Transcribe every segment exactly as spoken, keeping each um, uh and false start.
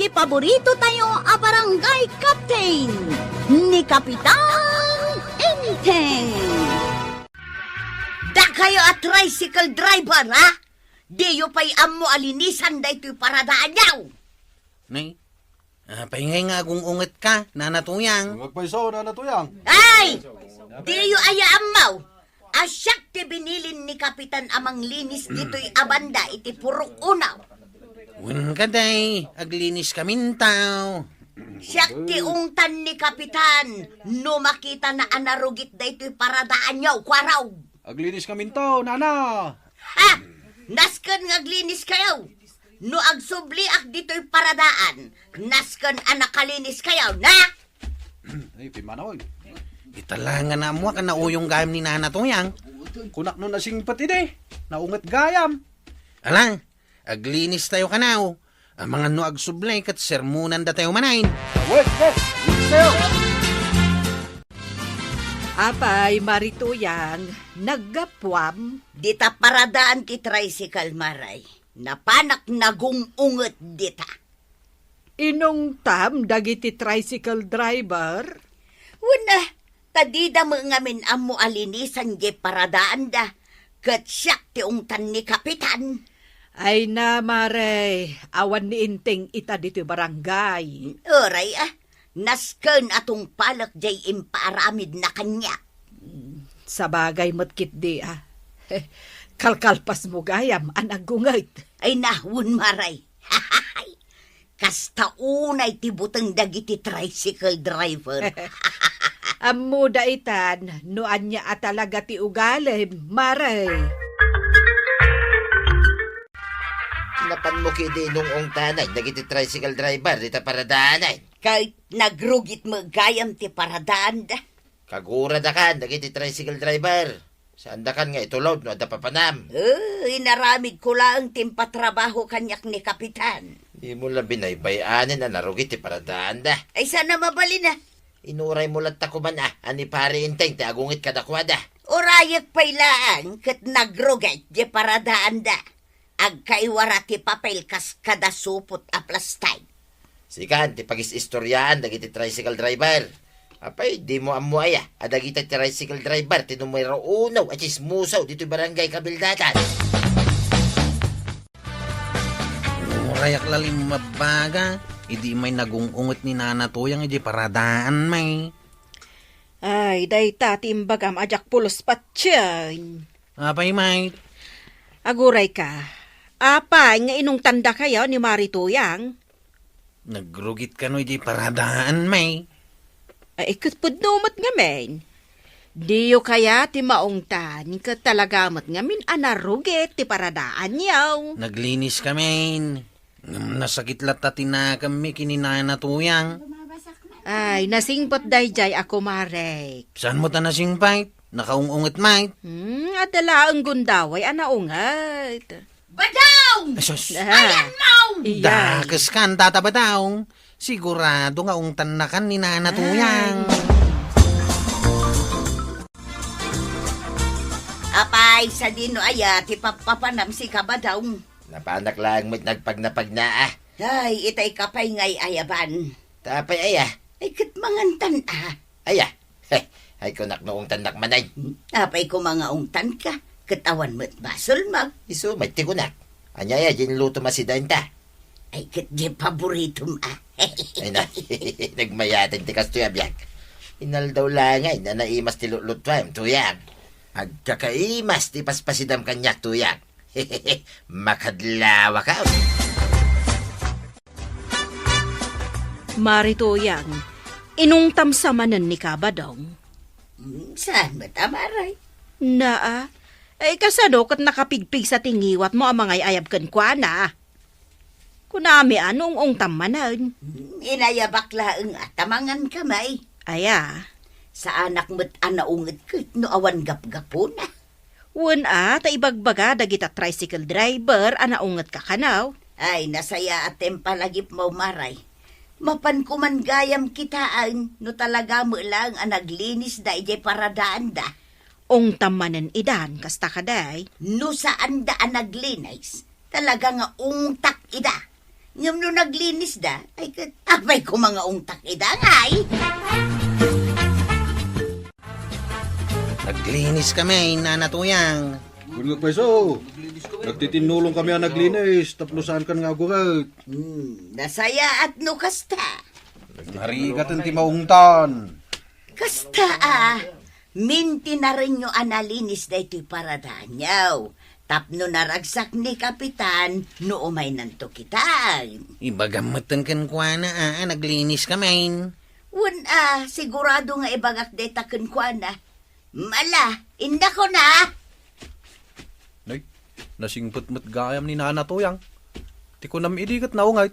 Paborito tayo a barangay captain, ni Kapitan Enteng. Dakayo a tricycle driver, ha? Diyo pay ammo a linisan daytoy paradaanyo? Nay, apay ngay nga agung-unget ka, Nana Tuyang? Agpayso, Nana Tuyang. Ay! Diyo aya ammo a siak ti binilin ni Kapitan a manglinis ditoy a banda iti purok unaw. Wen ka, day, aglinis kamintaw. Siak ti ungtan ni Kapitan no makitana a narugit daytoy paradaanyo, kuarog. Aglinis kamintaw, Nana. Ha! Nasken nga aglinis kayo. No agsubliak ditoy paradaan, nasken a nakalinis kayo, na? Ay, pimmanaw, oy. Ita la nga naammoak a nauyong gayam ni Nana Tuyang. Kunak no nasingpet idi, naunget gayam. Ala, aglinis tayo kanaw. Amangan no agsublay ket sermonan datayo manen. Wait, wait, wait tayo. Apay, Mari Tuyang, naggapuam? Dita paradaan ti tricycle, Maray. Napanak nagung-unget dita. Inungtam dagiti tricycle driver? Wen, ah, ta dida met ngamin ammo a linisan diay paradaanda, ket siak ti ungtan ni Kapitan. Ay na, Mare, awan ni Enteng ita ditoy barangay. Uray, ah, nasken a tungpalek diay impaaramidna kaniak. Sabagay met ketdi, ah. Kalkalpasmo gayam a nagunget. Ay na, wen, Mare. Kasta unay ti buteng dagiti tricycle driver. Ammoda itan no ania a talaga ti ugalim, Mare. Napanmo ketdi inung-ungtanay dagiti tricycle driver dita paradaanay. Ket nagrugit met gayam ti paradaanda. Kaguradakan dagiti tricycle driver. Saandakan nga itulod no adda papanam. Eh, inaramidko laeng ti impatrabaho kaniak ni Kapitan. Dimo la binaybay-anen a narugit ti paradaanda. Ay, saan a mabalin, ah? Inuraymo latta koman, ah, a ni Pare Enteng ti agunget kadakuada. Urayek pay laeng ket nagrugit diay paradaanda. Agkaiwara ti papel kas kada supot a plastik. Sikan ti pagis-istoriaan dagiti tricycle driver. Apay, dimo ammo aya a dagiti tricycle driver ti numero uno a tsismoso ditoy barangay Kabildatan? Urayak la limmabbaga, idi may nagung-unget ni Nana Tuyang iti paradaan, may. Ay, dayta ti imbagam a diak pulos patien. Apay, Mike? Aguray ka. Apay nga inungtandakayo ni Mari Tuyang? Nagrugit kano iti paradaan, May? Ay, ket pudno met ngamin. Diyo kaya ti maungtan, ket talaga met ngamin a narugit ti paradaanyo. Naglinis kamin. Ngem nasakit latta ti nakemmi ken ni Nana Tuyang. Ay, nasingpet daydiay a kumarek. Saan mo ta nasingpet? Nakaung-unget met. Hmm, adda laeng gundaway a naunget. Badaw! Ay, sus. Ah. Ayan mo! Iya. Dakes kan, Tata Badaw. Sigurado nga ungtannakan ni Nana Tuyang. Apay, sadino aya ti pappapanam sika, Badaw? Napanak laeng met nagpagnapagna, ah. Ay, itay ka pay ngay ayaban. Ta apay aya? Ay, ket mangantan, ah. Aya? Heh, ay, kunak no ungtannak manen. Hmm, apay koma nga ungtanka, ket awan met basolmo. Isu met ti kunak. Ania aya diay inlutom a sidaenta? Ay, ket diay paboritom, ah. Ay na, nagmayaten ti kastoy a biag. Inaldaw la ngay a naimas ti lutlutuem, Tuyang. Agkakaimas ti paspasidam kaniak, Tuyang. Makadlawaka. Mari Tuyang, inungtam sa manen ni Kabadong? Hmm, saan met a, Maray? Naa, ay kasano ket nakapigpigsa ti ngiwatmo a mangay-ayab kenkuana? Kunami a no ungtam manen. Hmm, inayabak laeng a ta mangan kami. Aya? Saanak met a naunget ket no awan gapgapuna. Wen a, ta ibagbaga dagita tricycle driver a naungetka kano. Ay, nasayaat ti impalagipmo, Maray. Mapan koman gayam kitaen no talaga met laeng a naglinis da idiay paradaanda. Ungtam manen idan, kasta kadi? No saanda a naglinis, talaga nga ungtak ida. Ngem no naglinisda, ay ket apay koma nga ungtak ida, ngay? Naglinis kami, Nana Tuyang. Wen nga payso, nagtitinnulong kami a naglinis tapno saankan nga aguret. Hmm, nasayaat no kasta. Narigaten ti maungtan. Kasta a, mintinarenyo a nalinis daytoy paradaanyo. Tapno naragsak ni Kapitan no umaynanto kita. Ibagam metten kenkuana a, a naglinis kami. Wen a, sigurado nga ibagak dayta kenkuana. Mala, indakon a. Nay, nasingpet met gayam ni Nana Tuyang. Ti kunam idi ket naunget.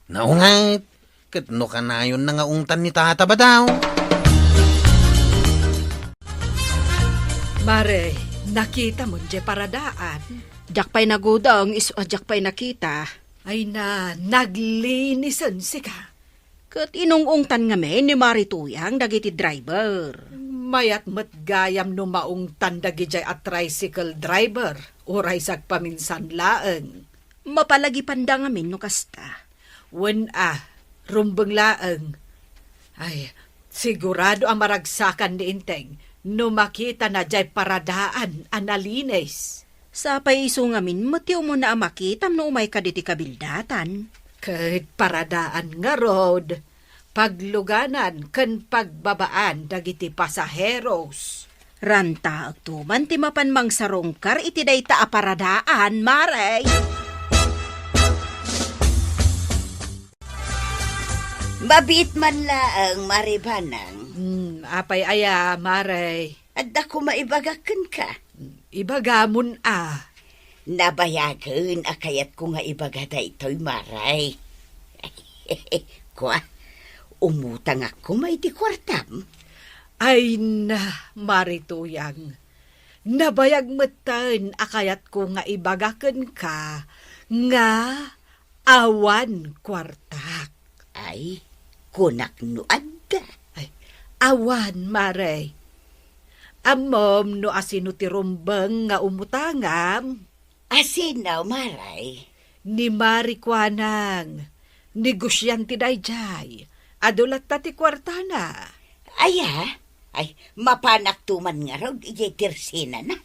Naunget? Ket no kanayonna nga ungtan ni Tata Badaw? Mare, nakitam diay paradaan? Diak pay nagudong, isu a diak pay nakita. Ay na, naglinisen sika. Ket inung-ungtan ngamin ni Mari Tuyang dagiti driver. Mayat met gayam no maungtan dagidiay a tricycle driver, uray sagpaminsan laeng. Mapalagipanda ngamin no kasta. Wen a, rumbeng laeng. Ay, sigurado a maragsakan ni Enteng no makitana diay paradaan a nalinis. Sapay isu ngamin met ti umuna a makitam no umayka ditoy kabildatan. Ket paradaan ngarud, pagluganan ken pagbabaan dagiti pasaheros. Rantaekto man ti mapan mangsarungkar iti dayta a paradaan, Mare. Mabiit man laeng, Mare Banang. Hmm, apay aya, Mare? Adda koma ibagak kenka. Ibagamon a. Nabayagen a kayatko nga ibaga daytoy, Mare. Kua, umutangak koma iti kuartam? Ay na, Mare Tuyang. Nabayag metten a kayatko nga ibaga kenka nga awan kuartak. Ay, kunak no adda. Ay, awan, Mare. Ammom no asino ti rumbeng nga umutangam? Asino, Mare? Ni Mari Kuanang, negosiante daydiay. Adu latta ti kuartana. Aya? Ay, mapanakto man ngarud idiay tersenana.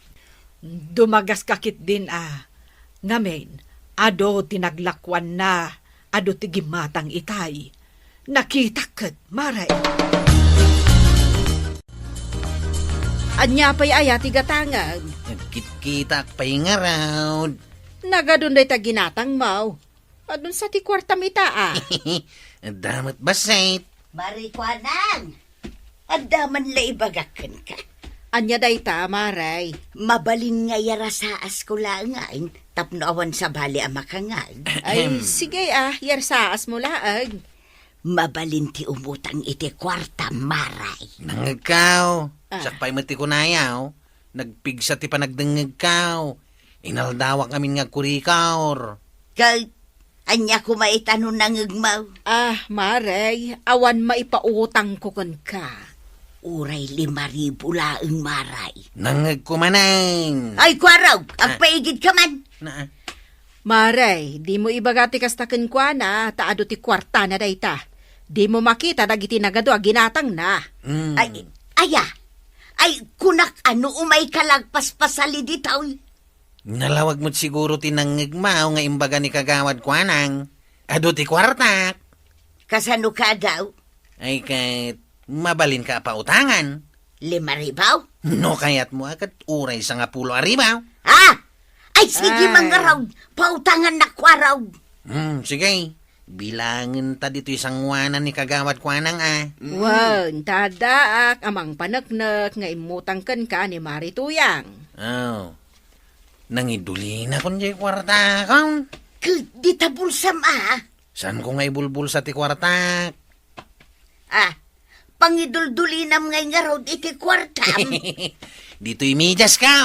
Dumagaska ketdin a. Ngamin, adu ti naglakuanna, adu ti gimmatang itay. Nakitak ket, Mare. Ania pay aya ti gatangem? Nagkitkitaak pay ngarud. Nagadun dayta ginatangmo. Adun sa ti kuartam ita a. Adda met bassit. Mari Kuanang, adda man la ibagak kenka. Ania dayta, Mare? Mabalin nga iyarasaasko laeng tapno awan sabali a makangag. Ay, sige a, iyarsaasmo laeng. Mabalin ti umutang iti kuartam, Mare. Nangngegko. Ah. Siak pay met ti kunayo. Nagpigsa ti panagdengngegko. Inaldawak ngamin nga agkurikor. Ket ania koma ita no nangngegmo? Ah, Mare, awan maipautangko kenka. Uray lima ribu laeng, Mare. Nangngegko manen. Ay, kuarog, ah, agpaigidka man. Na, Mare, dimo ibaga ti kasta kenkuana, ta adu ti kuartana dayta. Dimo makita dagiti nagadu a ginatangna. Mm. Ay, aya? Ay, kunak a no umayka la agpaspasali ditoy. Nalawag met siguro ti nangngegmo nga imbaga ni Kagawad Kuanang. Adu ti kuartak. Kasano ka daw? Ay, ket mabalinka a pautangan. Lima ribu? No kayatmo a ket uray sangapulo a ribu. Ah! Ay, sige, ah, mangarud. Pautangannak, kuarog. Hmm, sige. Bilangenta ditoy sanguanan ni Kagawad Kuanang a. Mm. Wen, ta addaak a mangpaneknek nga immutang kenka ni Mari Tuyang. Oh. Nangidulinakon diay kuartakon. Ket dita bulsam a. Saanko nga ibulbulsa ti kuartak? Ah, pangiduldulinam ngay ngarud iti kuartam. Ditoy mediasko.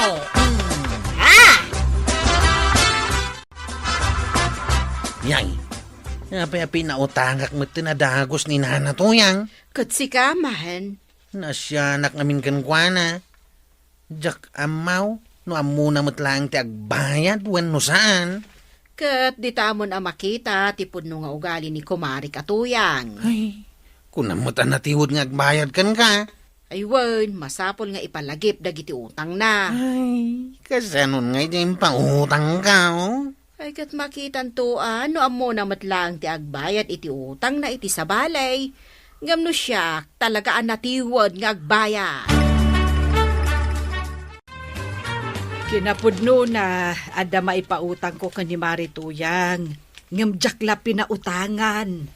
Ah! Yay, apay a pinautangak metten a dagus ni Nana Tuyang? Ket sika man. Naasianak ngamin kenkuana. Diak ammo no ammona met laeng ti agbayad wenno saan. Ket ditamon a makita ti pudno nga ugali ni kumarik a Tuyang. Ay, kunam met a natiwed nga agbayad kenka. Ay wen, masapul nga ipalagip dagiti utangna. Ay, kasanon nga iti impautangka, oh? Ay, ket makitanto, a, no ammona met laeng ti agbayad iti utangna iti sabali. Ngem no siak, talaga a natiwed nga agbayad. Kinapudnona, adda maipautangko ken ni Mari Tuyang, ngem diak la pinautangan.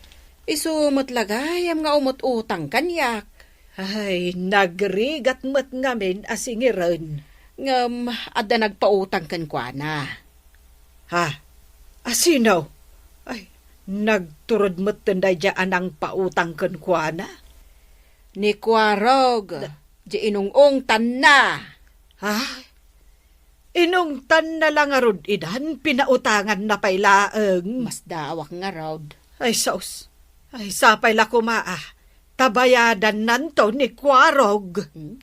Isu met la gayam nga umut-utang kaniak. Ay, nagrigat met ngamin a singiren, ngem adda nagpautang kenkuana. Ha? A sino? Ay, nagturod metten daydiay a nangpautang kenkuana. Ni Kuarog, da- di inung-ungtanna. Ha? Inungtanna la ngarud idan, pinautanganna pay laeng. Masdaawak ngarud. Ay, sus. Ay, sapay la koma, a. Ta bayadannanto ni Kuarog. Hmm?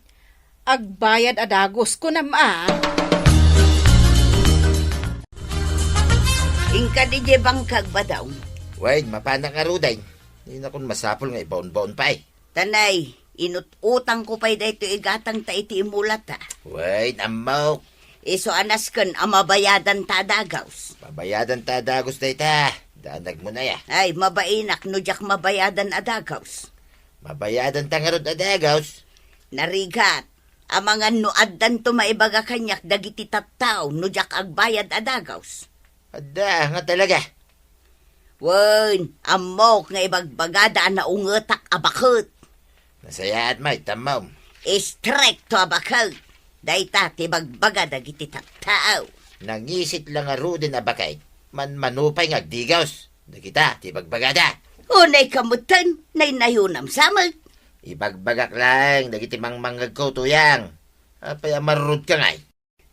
Agbayad a dagus, kunam a. Inka diay bangkag, Badong. Wen, mapanak ngaruden. Dinakon masapul nga ibaonbaon pay. Tanay, inut-utangko pay daytoy igatangta iti imulata. Wen, ammok. Isu a nasken a mabayadanta a dagus. Mabayadanta a dagus dayta. Danagmo na ya. Ay, mabainak no diak mabayadan a dagus. Mabayadanta ngarud a dagus. Narigat, amangan no addanto maibaga kaniak dagiti tattao no diak agbayad a dagus. Adda nga talaga. Wen, ammok nga ibagbagada a naungetak a baket. Nasayaat met, ammom. Istrikto a baket. Dayta ti ibagbaga dagiti tattao. Nangisit la ngaruden a baket, manmano pay nga agdigus. Dagita ti ibagbagada. Unay ka metten, naynayonam sa met. Ibagbagak laeng dagiti mangmangngegko, Tuyang. Apay a marurod ka ngay?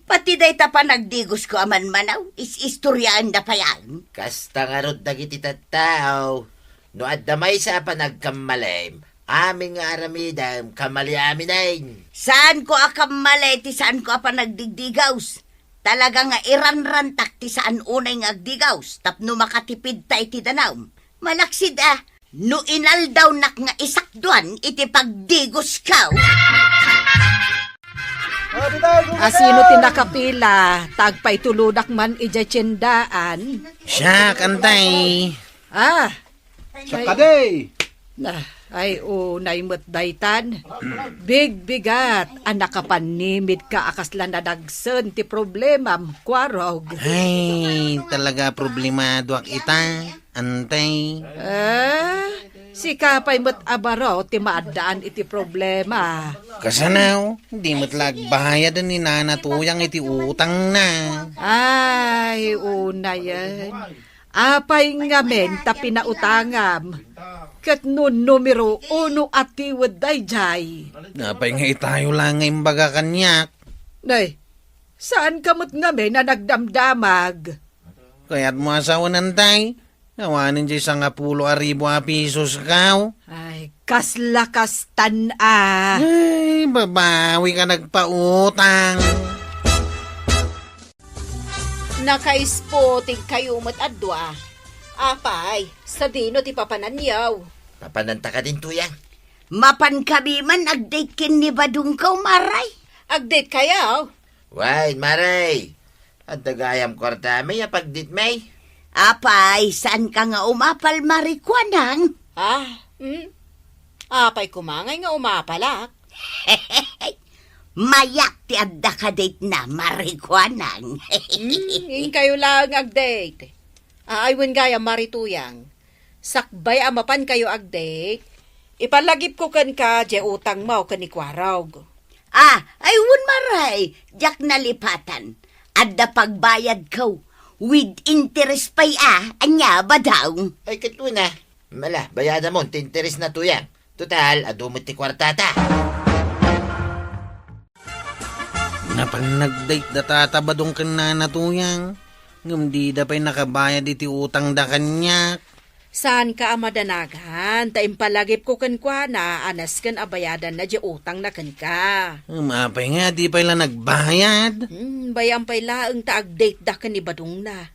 Pati dayta panagdigusko a manmanaw, is-istoriaenda pay amin. Kasta ngarud dagiti tattao, no adda maysa a panagkammalem, amin nga aramidem, kamali aminen. Saanko a kammali ti saanko a panagdigdigaws. Talaga nga iranrantak ti saan unay nga agdigaws tapno makatipidta iti danum. Malaksid a, no inaldawnak nga isakduan iti pagdigosko. A, sino ti nakapila? Ta agpaitulodak man idiay tiendaan. Siak, antay. Ah. Siak kadi. Na, ay, unay met daytan. Bigbigat a nakapannimidka a kasla nadagsen ti problemam, Kuarog. Ay, talaga problemadoak ita. Antay. Eh, sika pay met a baro ti maaddaan iti problema. Kasano? Di met la agbayad ni Nana Tuyang iti utangna. Ay, unayen. Apay ngamin ta pinautangam? Ket no numero uno a tiwed daydiay. Apay nga itayo la nga imbaga kaniak? Nay, saan ka met ngamin a nagdamdamag? Kayat mo a sawen, antay? Awanen diay sangapulo a ribu a pisos, kaw? Ay, kasla kastan a. Ay, babawi ka nagpautang. Nakaisputig kayo met a dua. Apay, sadino ti papananyo? Papananta kadin, Tuyang? Mapan kami man agdate ken ni Badong ko, Maray. Agdate kayo? Wen, Maray. Adda gayam kuartami a pagditmi. Apay, saan ka nga umapal, Mari Kuanang? Ah, hmm? Apay koma ngay nga umapalak? Mayat ti adda ka date na, Mari Kuanang. Hmm, inkayo laeng agdate. Ay wen gayam, Mari Tuyang. Sakbay a mapan kayo agdate, ipalagipko kenka diay utangmo ken ni Kuarog. Ah, ay wen, Maray, diak nalipatan. Adda pagbayadko. With interest pay a, ania, Badong? Ay, ket wen a. Mala, bayadamon ti interest na, Tuyang. Total, adu met ti kuartata. Napan nagdate da tata Badong ken Nana Tuyang, ngem dida pay nakabayad iti utangda kaniak. Saanka a madanagan, ta impalagipko kenkuana a nasken a bayadanna diay utangna kenka. Ngem apay nga di pay la nagbayad? Hmm, bay-am pay laeng ta agdate da ken ni Badongna.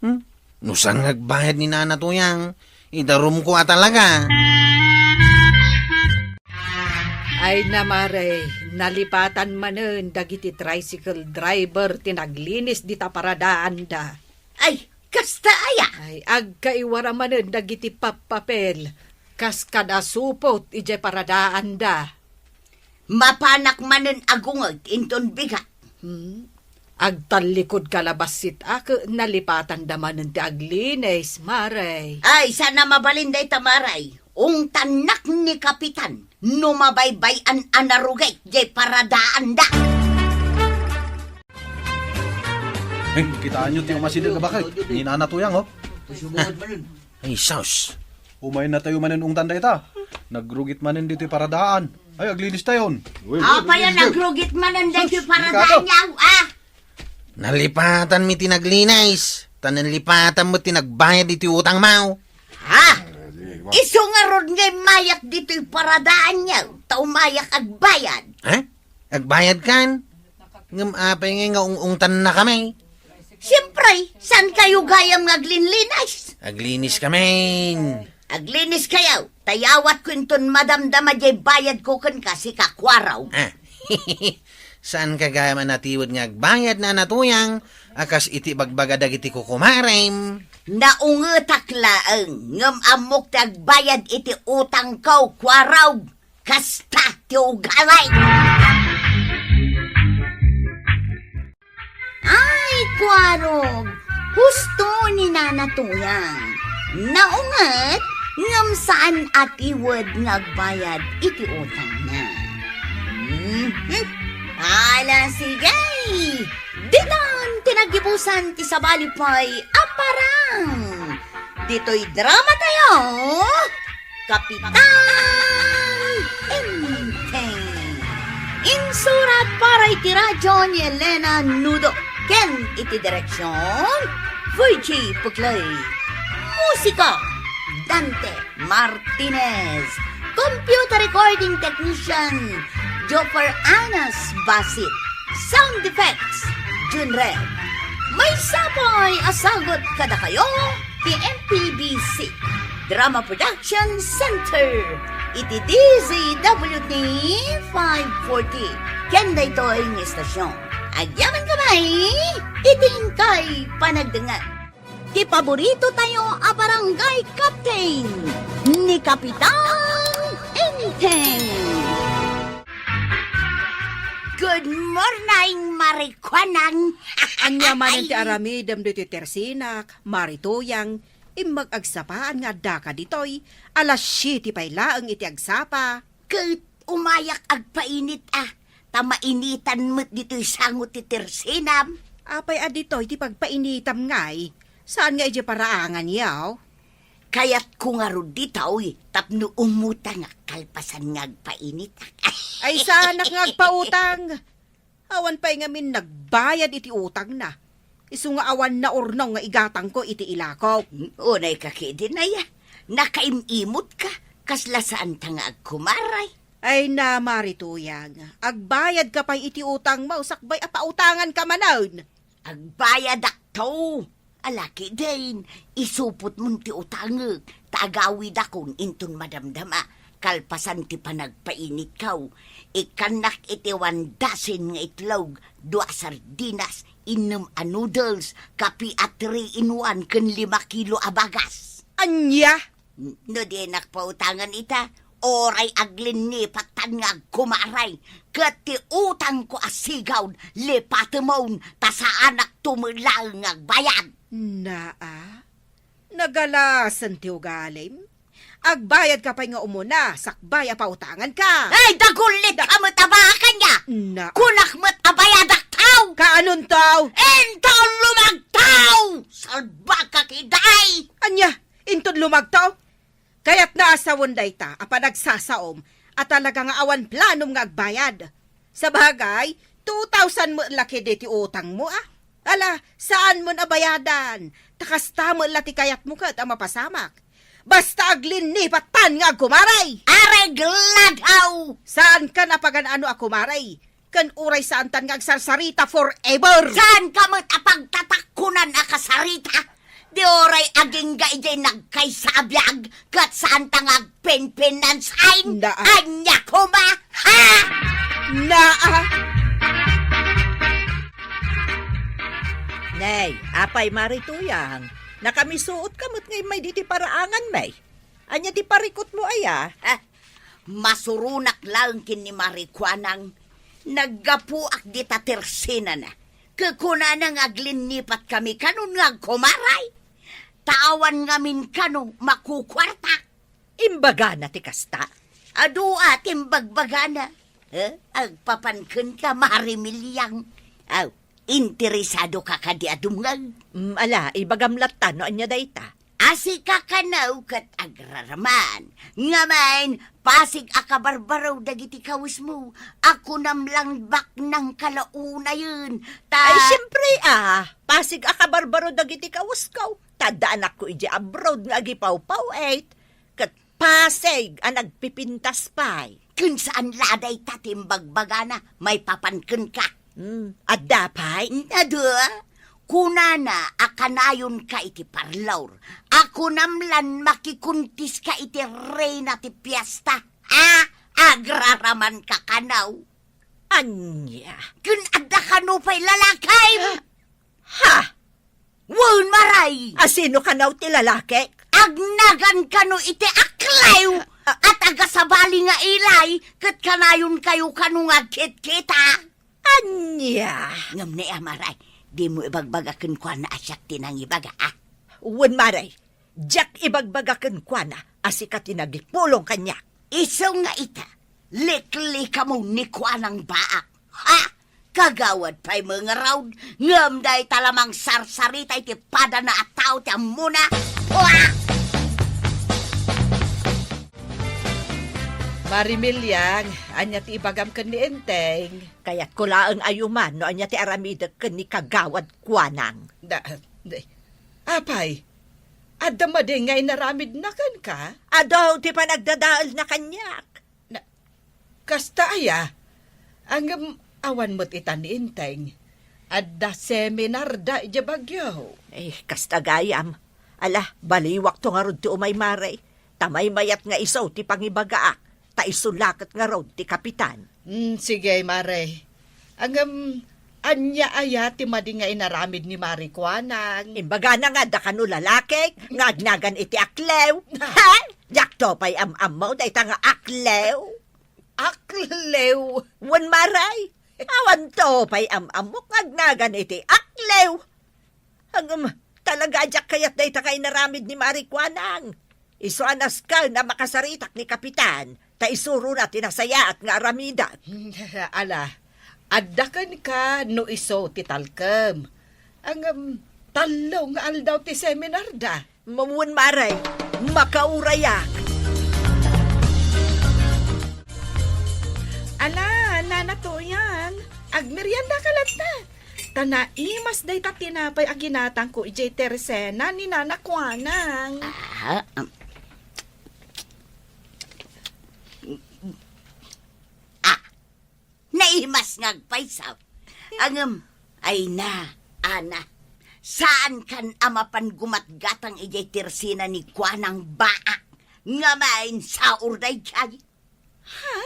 Hmm? No saan nga agbayad ni Nana Tuyang, idarumko a talaga. Ay na, Mare, nalipatan manen dagiti tricycle driver ti naglinis dita paradaanda. Ay, kasta aya? Ay, agkaiwara manen dagiti pappapel, kas kada supot idiay paradaanda. Mapanak manen agunget inton bigat. Hmm? Agtallikud kalabassit a ket nalipatanda manen ti aglinis, Mare. Ay, saan a mabalin dayta, Mare. Ungtannak ni Kapitan no mabaybay-an a narugit diay paradaanda. Eh, kitaenyo ti umasideg a bakit? Ni Nana Tuyang, oh. Ay, sus. Umayen natayo manen ungtan dayta. Nagrugit manen ditoy paradaan. Ay, aglinis tayon. Apay a nagrugit manen daytoy paradaanyo, ah? Nalipatan mi ti naglinis. Ta nalipatan met ti nagbayad iti utang mo. Ha? Isu ngarud nga immayak ditoy paradaanyo, ta umayak agbayad. Ha? Agbayad kan? Ngem apay ngay nga ung-ungtan na kami? Siyempre, saan kayo gayam nga aglinlinis? Aglinis kami. Aglinis kayo, ta yawatko inton madamdama diay bayadko kenka, sika Kuaraw. Ah. Saan ka gayam a natiwed nga agbayad, Nana Tuyang, a kas iti bagbaga dagiti kukumarem? Naungetak laeng, ngem ammok ti agbayad iti utangko, Kuaraw. Kasta ti ugali. Ay, Kuarog, husto ni Nana Tuyang. Naunget, ngem saan a tiwed nga agbayad iti utangna. Mhm. Ala, sige. Ditan ti naggibusan ti sabali pay a parang. Ditoy drama tayo, Kapitan Enteng. Insurat para iti radyo ni Elena Nudo ken iti direksyon, Virgie Puclay. Musika, Dante Martinez. Computer recording technician, Joffer Anas Basit. Sound effects, Junrel. Maysa pay a sagut kadakayo ti M P B C Drama Production Center iti D Z W T five forty. Ken daytoy nga istasyon. Agyaman kami iti inkay panagdengngeg. Ti paborito tayo a barangay captain, ni Kapitan Enteng. Good morning, Marikuanang. Ania manen ti aramidem ditoy tersinak, Mari Tuyang, immag agsapaan nga addaka ditoy, alas siete pay laeng iti agsapa. Ket umayak agpainit a, ta mainitan met ditoy sango ti tersinam. Apay a ditoy ti pagpainitam ngay? Saan nga idiay paraangan yaw? Kayatko ngarud ditoy tapno umutangak kalpasan nga agpainitak. Ay, saanak nga agpautang? Awan pay ngamin nagbayad iti utangna. Isu nga awan naurnaw nga igatangko iti ilako. Unay ka ketdin aya, nakaim-imot ka, kasla saan ta nga agkumaray. Ay na, Mari Tuyang, agbayad ka pay iti utangmo, sakbay a pautangan ka manen. Agbayadakto. Ala ketdin, isupotmon ti utangek, ta agawidakon inton madamdama, kalpasan ti panagpainitko. Ikkannak iti one dozen nga itlog, dua a sardinas, innem a noodles, kape a three in one, ken lima kilo a bagas. Ania? N-, no dinak pautangan ita, uray aglinnipatan nga agkumaray, ket ti utangko a sigawd, lipatemon, ta saanak to met laeng nga agbayad. Naa, nagalasen ti ugalim. Agbayad ka pay nga umuna, sakbay a pautangan ka. Ay, dagullit ka met a baka nia! Na- Kunak met a bayadak tao! Kaanonto? Inton lumagtaw! Salbag ka, kiday! Ania, inton lumagtaw? Kayatna a sawen dayta a panagsasaom a talaga nga awan planom nga agbayad. Sabagay, two thousand met la ketdi ti utangmo, a. Ala, saanmon a bayadan, ta kasta met la ti kayatmo ket a mapasamak. Basta aglinnipatan nga agkumaray! Areglado! Saankan a pagan-ano a kumaray, ken uray saantan nga agsarsarita forever! Saanka met a pagtatakkunan a kasarita? Ti uray agingga idiay nagkaysa a biag, ket saanta nga agpenpenansain. Naa. Ania koma, ha? Naa. Nay, apay Mari Tuyang, nakamisuot ka met nga immay diti paraangan, may? Ania ti parikutmo aya? Ah, masuronak laeng ken ni Mari Kuanang. Naggapuak dita tersenana. Ket kunana nga aglinnipat kami kanon nga agkumaray. Ta awan ngamin kano makukuarta. Imbagana ti kasta? Adu a ti imbagbagana. Eh, agpapan kenka, Mari Miliang. Aw, interesado ka kadi a dumngeg? Mm, ala, ibagam latta no ania dayta. A sika kano ket agraraman. Ngamin, pasig a kabarbaro dagiti kawesmo. A kunam lang baknang kalaonayen. Ta Ay, siempre, ah. Pasig a kabarbaro dagiti kawesko. Ta adda anakko idiay abroad nga agipawpaw-et. Ket pasig a nagpipintas pay. Ken saan la dayta ti imbagbagana, maipapan kenka. Hmm, adda pay? Adu, kunana a kanayonka iti parlor. A kunam lan makikuntiska iti reyna ti piesta. Ah, agraramanka kano. Ania? Ken adda kano pay lalakim? Ha? Wen, Maray! A sino kano ti lalaki? Agnagan kano iti aklew a taga sabali nga ilay, ket kanayonkayo kano nga agkitkita. Ania? Ngem ni a, Maray, dimo ibagbaga kenkuana a siak ti nangibaga, a? Wen, Maray, diak ibagbaga kenkuana a sika ti nagipulong kaniak. Isu nga ita, liklikamo ni Kuanang Baak. Ha? Kagawad pay mangarud, ngem dayta la mangsarsarita iti padana a tao ti ammona. Pua! Mari Miliang, ania ti ibagam ken ni Enteng? Kayatko laeng a yuman no ania ti aramidek ken ni Kagawad Kuanang. Da, da, apay, adda madi nga inaramidna kenka? Adu ti panagdadaelna kaniak. Na, kasta aya? Ngem awan met ita ni Enteng. Adda seminarda idiay Baguio. Eh, kasta gayam. Ala, baliwakto ngarud ti umay, Mare. Ta maymayat nga isu ti pangibagaak. Ta isu la ket ngarud ti kapitan. Hmm, sige, Mare. Ngem, ania aya ti madi nga inaramid ni Mari Kuanang? Imbagana nga adda kano lalaki nga agnagan iti aklew. Ha? Diakto pay am-ammo dayta nga aklew. Aklew? Wen, Mare. Awanto pay am-ammok nga agnagan iti aklew. Ngem, talaga a diak kayat dayta nga inaramid ni Mari Kuanang. Isu a nasken a makasaritak ni Kapitan, ta isuna ti nasayaat nga aramidek. Ala, adda kenka no isu ti talkem. Ngem, tallo nga aldaw ti seminarda. Wen, Mare, makaurayak. Ala, Nana Tuyang, agmeriendaka latta. Ta naimas dayta tinapay a ginatangko idiay tersena ni Nana Kuanang. Ah, um, ah, naimas nga agpayso. Ngem, ay na, Ana, saankan a mapan gumatgatang idiay tersena ni Kuanang Baak. Ngem, saor daydiay. Ha?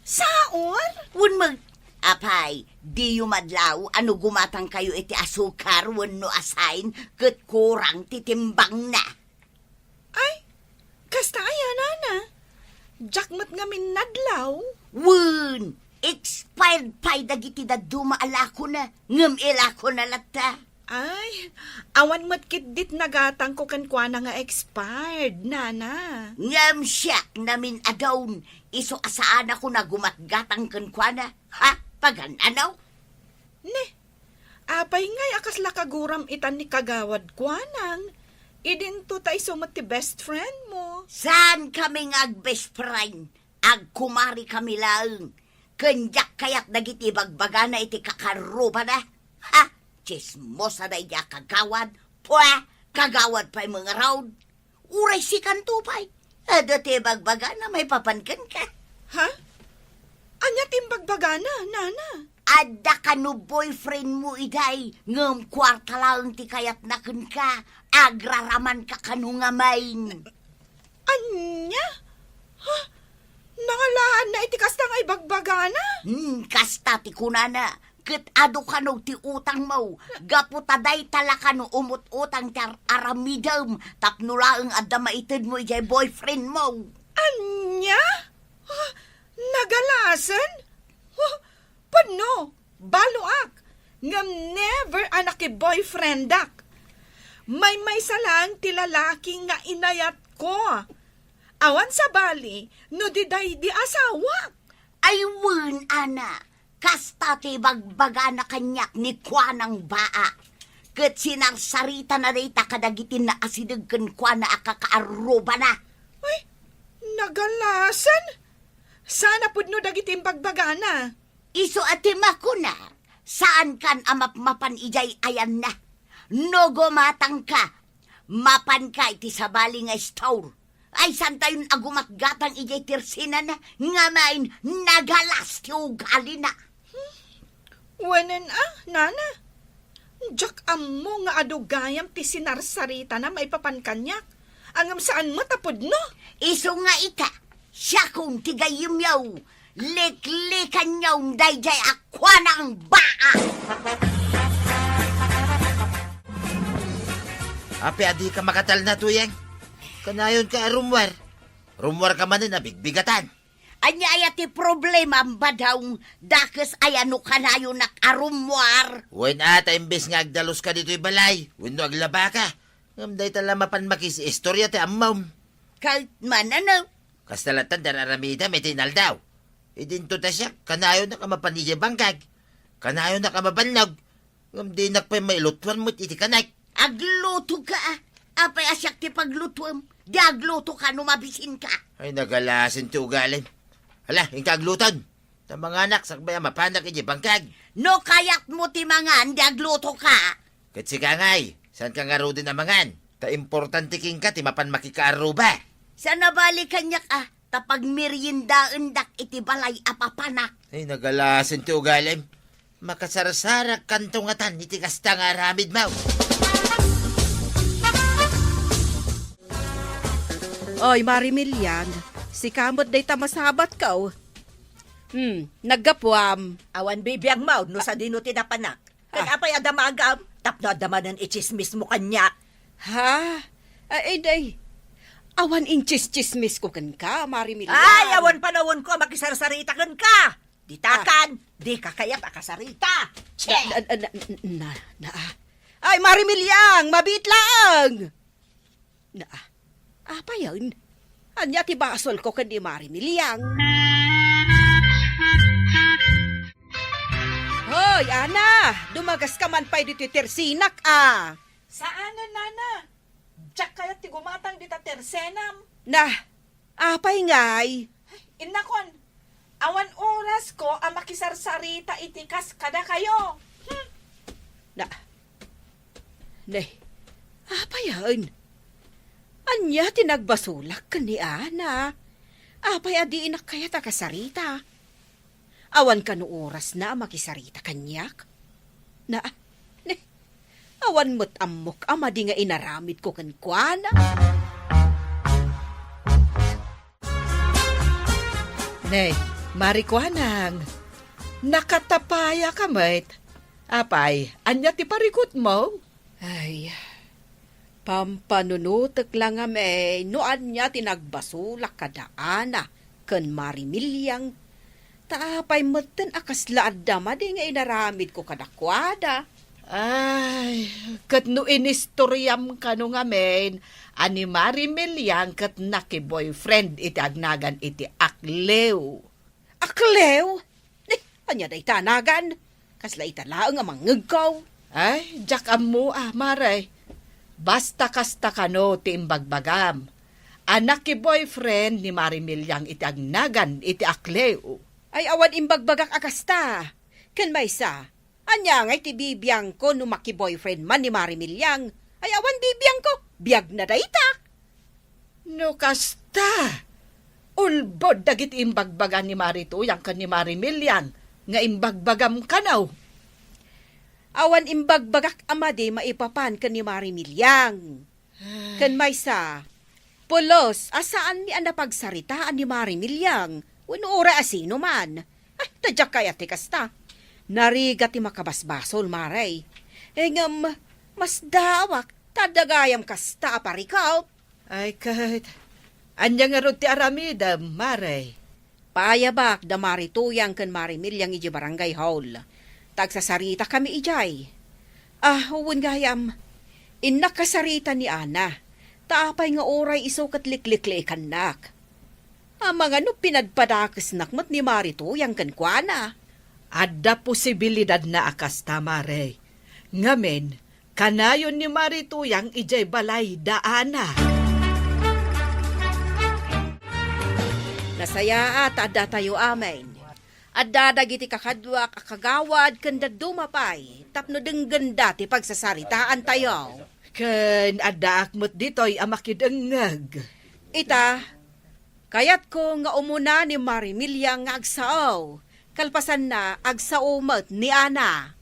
Saor? Wen, mag-, apay, diyo madlaw a no gumatangkayo iti asukar wenno asain ket kurang ti timbangna. Ay, kasta aya, Nana? Diak met ngamin nadlaw. Wen, expired pay dagiti dadduma a lakona, ngem ilakona latta. Ay, awan met ketdi ti nagatangko kenkuana nga expired, Nana. Ngem siak ngamin a dawn, isu a saanakon a gumatgatang kenkuana. Ha? Pagan-ano? Ne, apay ngay a kasla kaguram itan ni Kagawad Kuanang? Idinto ta isu met ti best friend mo. Saankami nga ag-best friend? Agkumarikami laeng, ken diak kayat dagiti ibagbagana iti kakarrubana. Ha? Tsismosa daydiay a kagawad. Pue, kagawad pay mangarud. Uray sikanto pay. Adda ti ibagbagana maipapan kenka. Ha? Ania ti imbagbagana, Nana? Adda kano boyfriendmo idiay, ngem kuarta laeng ti kayatna kenka. Agraramanka kano ngamin. Ania? Ha? Nangalaanna iti kasta nga ibagbagana? Hmm, kasta ti kunana. Ket adu kano ti utangmo, gapu ta dayta la kano umut-utang ti ar-, aramidem tapno laeng adda maitedmo idiay boyfriendmo. Ania? Ha? Nagalasen? Ha? Pudno, baloak, ngem never a nakiboyfriendak. Maymaysa laeng ti lalaki nga inayatko. Awan sabali no diday di asawak. Ay wen, Ana, kasta ti ibagbagana kaniak ni Kuanang Baa. Ket sinarsaritana dayta kadagiti naasideg kenkuana a kakaarrubana. Ay, nagalasen? Saan a pudno dagiti imbagbagana? Isu a ti makuna, saankan a mapmapan idiay ayanna. No gumatangka, mapanka iti sabali nga store. Ay, saantayon a gumatgatang idiay tersenana, ngamin nagalas ti ugalina. Wen a, nana. Diak ammo nga adu gayam ti sinarsaritana maipapan kaniak. Ngem saan met a pudno. Isu nga ita, siakon ti gayyemyo. Liklikanyo daydiay a kuanang baa! Apay a dika makatalna, Tuyang? Kanayonka a rummuar. Rummuarka manen a bigbigatan. Ania aya ti problema, Badong? Dakes aya no kanayonak a rummuar? Wen a, ta imbes nga agdaluska ditoy balay, wenno aglabaka, ngem dayta la mapan makis-istoria ti ammom. Ket manano? Kasta latta ti ar-aramidem iti inaldaw. Idinto ta siak, kanayonak a mapan idiay bangkag. Kanayonak a mabannog. Ngem dinak pay mailutuan met iti kanek. Aglutoka, a. Apay a siak ti paglutuem? Di aglutoka no mabisinka. Ay, nagalasen ti ugalim. Ala, inka agluton. Ta manganak sakbay a mapanak idiay bangkag. No kayatmo ti mangan, di aglutoka. Ket sika ngay, saanka ngaruden a mangan? Ta importante kenka ti mapan makikaarruba. Saan a bali kaniak, a, ta pagmeriendaendak iti balay a papanak. Ay, nagalasen ti ugalim. Makasarsarakanto ngatan iti kasta nga aramidmo. Oy, Mari Miliang, sika met dayta masabatko. Hmm, naggapuam. Awan bibiangmo no sadino ti napanak. Ket Ah. apay a damagam? Tapno adda manen itsismismo kaniak. Ha? Ay, day. Awan intsistsismisko kenka, Mari Miliang. Ay, awan panawenko a makisarsarita kenka. Ditakan, Ah. dika kayat a kasarita. Che! Na, na, na, na, na, ah. Ay, Mari Miliang, mabiit laeng. Na, ah, apayen? Ania ti basolko ken ni Mari Miliang? Hoy, Ana, dumagaska man pay ditoy tersenak, a. Saanen, Nana. Diak kayat ti gumatang dita tersenam. Na, apay ngay? Innakon, awan orasko a makisarsarita iti kas kadakayo. Hmm. Na, ne, apayen? Ania ti nagbasolak ken ni Ana? Apay a dinak kayat a kasarita? Awan kano orasna a makisarita kaniak? Na, ne, awan met ammok a madi nga inaramidko kenkuana. Ne, Mari Kuanang, nakatapayaka met. Apay, ania ti parikutmo? Ay, pampanunotek la ngamin no ania ti nagbasolak kada Ana ken Mari Miliang. Ta apay metten a kasla adda madi nga inaramidko kadakuada? Ay, ket no inistoriam kano ngamin a ni Mari Miliang ket nakiboyfriend iti agnagan iti Aklew. Aklew? Eh, ania dayta a nagan? Kasla ita laeng a mangngegko. Ay, diak ammo a, Mare. Basta kasta kano ti imbagbagam. A nakiboyfriend ni Mari Miliang iti agnagan iti Aklew. Ay, awan imbagbagak a kasta. Ken maysa, ania ngay ti bibiangko no makiboyfriend man ni Mari Miliang? Ay, awan bibiangko. Biagna dayta. No kasta, ulbod dagiti imbagbaga ni Mari Tuyang ken ni Mari Miliang. nga imbagbagam kano. Awan imbagbagak a madi maipapan ken ni Mari Miliang. Ken maysa, pulos a saanmi a napagsaritaan ni Mari Miliang wenno uray a sino man. Ay, ta diak kayat ti kasta. Narigat ti makabasbasol, Mare. Eh, ngem, masdaawak, ta adda gayam kasta a parikop. Ay, ket, ania ngarud ti aramidem, Mare? Paayabak da Mari Tuyang ken Mari Miliang idiay barangay hall. Ta agsasaritakami idiay. Ah, wen gayam, innak kasarita ni Ana. Ta apay nga uray isu ket liklikliikannak? Amangan no pinadpadakesnak met ni Mari Tuyang kenkuana. Adda posibilidadna a kasta, Mare. Ngamin, kanayon ni Mari Tuyang idiay balay da Ana. Nasayaat ta addatayo amin. Adda dagiti kakaduak a kagawad ken dadduma pay tapno denggenda ti pagsasaritaantayo. Ken addaak met ditoy a makidengngeg. Ita, kayatko nga umuna ni Mari Miliang nga agsao. Kalpasanna, agsao met ni Ana.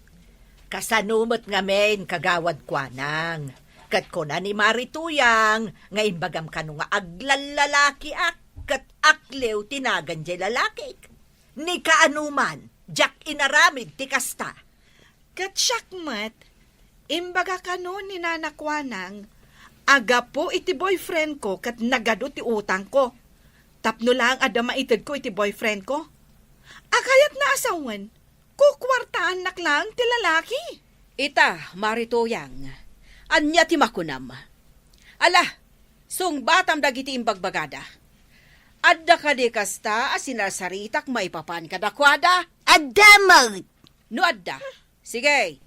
Kasano met ngamin, Kagawad Kuanang? Ket kuna ni Mari Tuyang nga imbagam kano nga aglallalakiak ket akliw ti nagan diay lalakik. Ni kaanoman, diak inaramid ti kasta. Ket siak met, imbaga kano ni Nana Kuanang, a gapu iti boyfriend ko ket nagadu ti utangko. Tapno laeng adda maitedko iti boyfriend ko. A kayatna a sawen, kukuartaannak laeng ti lalaki. Ita, Mari Tuyang, ania ti makunam? Ala, sungbatam dagiti imbagbagada. Adda kadi kasta a sinarsaritak maipapan kadakuada? Adda met! No adda, sige,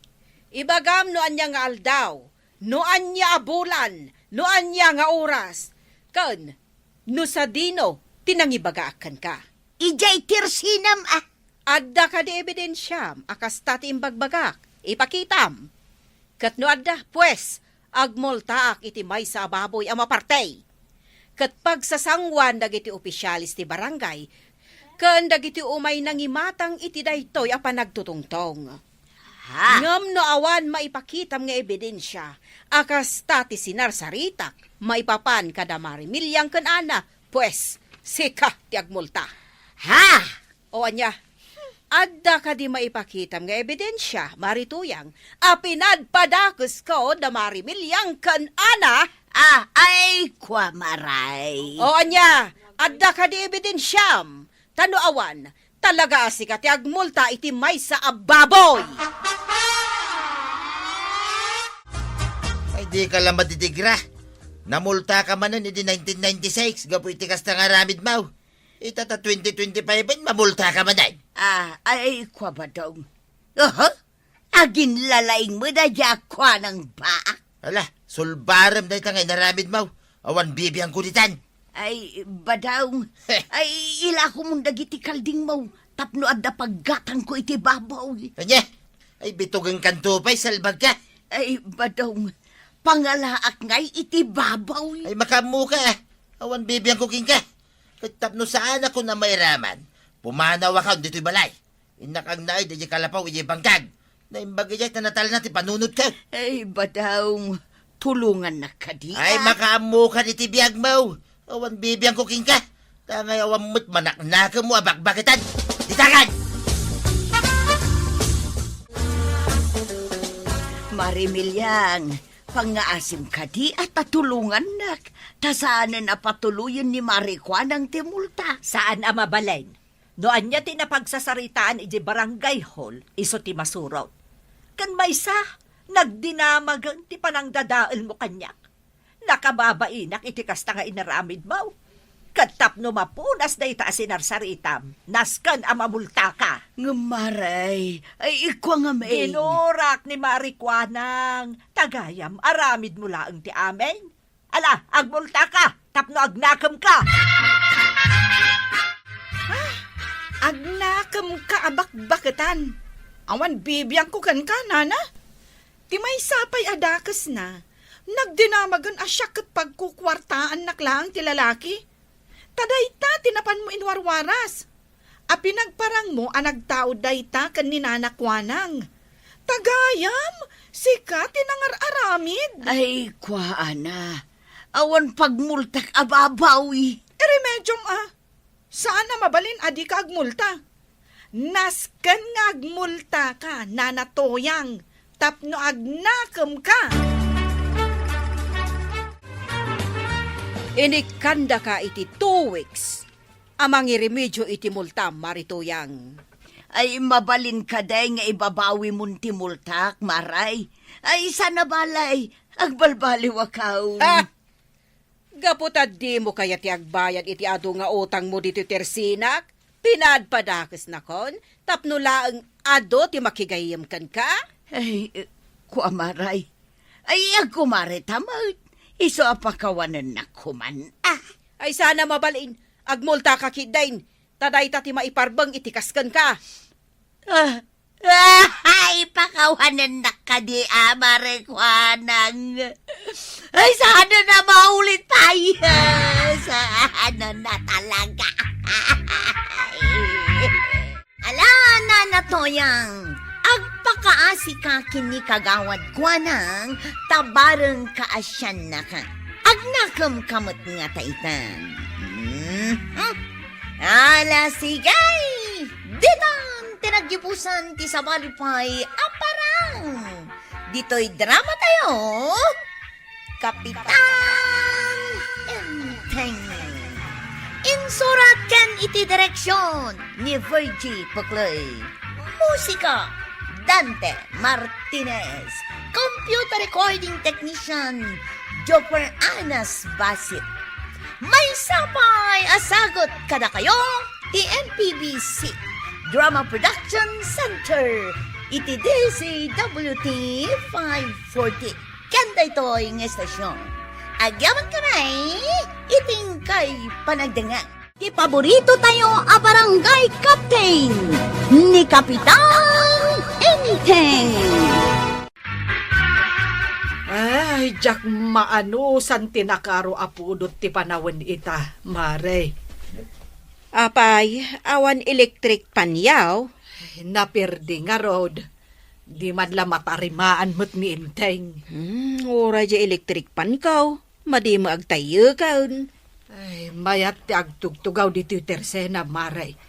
ibagam no ania nga aldaw, no ania a bulan, no ania nga oras, ken no sadino ti nangibagaak kenka. Idiay tirsinem a. Adda kadi ebidensiam a kasta ti imbagbagak? Ipakitam. Ket no adda, pues, agmultaak iti maysa a baboy a maparti. Ket pagsasanguan dagiti opisiales ti barangay ken dagiti umay nangimatang iti daytoy a panagtutungtong. Ha? Ngem no awan maipakitam nga ebidensia a kasta ti sinarsaritak maipapan kada Mari Miliang ken Ana, pues, sika ti agmulta. Ha? O ania, adda kadi maipakitam nga ebidensia, Mari Tuyang, a pinadpadakesko da Mari Miliang ken Ana? Ah, ay, kua, Maray. O ania, adda kadi ebidensiam? Ta no awan, talaga a sika ti agmulta iti maysa a baboy. Ay, dika la madidikra. Namultaka manen idi nineteen ninety-six gapu iti kasta nga aramidmo. Ita ta twenty twenty-five, mamultaka manen. Ah, ay, kua, Badong. Aha? Aginlalaing met a diak kuanang baak. Ala, sulbarem dayta nga inaramidmo. Awan bibiangko ditan. Ay, Badong. Heh. Ay, ilakomon dagiti kaldingmo tapno adda paggatangko iti baboy. Ania? Ay, bitugenkanto pay, salbagka. Ay, Badong, pangalaak ngay iti baboy. Ay, makaammoka. Awan bibiangko kenka. Ket tapno saanakon a mairaman, pumanawakon ditoy balay. Innak agnaed idiay kalapaw idiay bangkag. Naimbag idiay ta natalna ti panunotko. Ay, Badong, tulongannak kadi, ah. Ay, makaammokan iti biagmo. Awan bibiangko kenka. Ta ngay awan met manaknakemmo a bakbaketan. Ditagan! Mari Miliang, pangngaasim kadi a ta tulongannak. Ta saanen a patuloyen ni Mari Kuanang ti multa. Saan a mabalin. No ania ti napagsasaritaan idiay barangay hall, isu ti masurot. Ken maysa, nagdinamagen ti panangdadaelmo kaniak. Nakababainak iti kasta nga inaramidmo. Ket tapno mapunas dayta a sinarsaritam, nasken a mamultaka. Ngem, Mari, ay, ikua ngamin. Ginurak ni Mari Kuanang, ta gayam aramidmo laeng ti amin. Ala, agmultaka tapno agnakemka. Ah, agnakemka a bakbaketan. Awan bibiangko kenka, nana. Ti maysa pay a dakesna, nagdinamagen a siak ket pagkukuartaannak laeng ti lalaki. Ta dayta ti napanmo inwarwaras. a pinagparangmo a nagtaud dayta ken ni Nana Kuanang. Ta gayam, sika ti nangar-aramid. Ay, kuana. Awan pagmultak a babawi. Iremediom a. Saan a mabalin a dika agmulta. Nasken nga agmultaka, Nana Toyang, tapno agnakemka. Inikkandaka iti two weeks a mangiremedio iti multa, Mari Toyang. Ay, mabalin kadi nga ibabawimon ti multak, Maray? Ay, saan a balay, agbalbaliwakon. Ah! Gapu ta dimo kayat ti agbayad iti adu nga utangmo ditoy tersinak, pinaadpadakesnakon tapno laeng adu ti makigayyem kenka? Ay, eh, kua, Maray. Ay, agkumarita met. Isu a pakawanennak koman, ah. Ay, saan a mabalin, agmultaka ketdin, ta dayta ti maiparbeng iti kas kenka. Ah, ah, ipakawanennak kadi a, Mari Kuanang. Ay, saan a maulit pay. Saan a talaga. Ala, Nana Toyang, agpakaasika ken ni Kagawad Kuanang, ta bareng kaasiannaka. Agnakemka met ngata itan. Mhm. Ala, sige! Ditan ti naggibusan ti sabali pay a parang. Ditoy drama tayo, Kapitan Enteng. Insurat ken iti direksyon ni Virgie Puclay. Musika, Dante Martinez. Computer recording technician, Joper Anas Basit. Maysa pay a sagut kadakayo ti M P B C Drama Production Center iti D Z W T five forty. Ken daytoy nga estasyon, agyaman kami iti inkay panagdengngeg. Ti paborito tayo a barangay captain, ni Kapitan Enteng. Ay, diak maanusan ti nakaro a pudot ti panawen ita, Mare. Apay, awan electric fan yaw? Ay, naperdi ngarud. Di man la matarimaan met ni Enteng. Hmm, uray diay electric fan kaw. Madi met agtayyeken. Ay, mayat ti agtugtugaw ditoy tersena, Mare.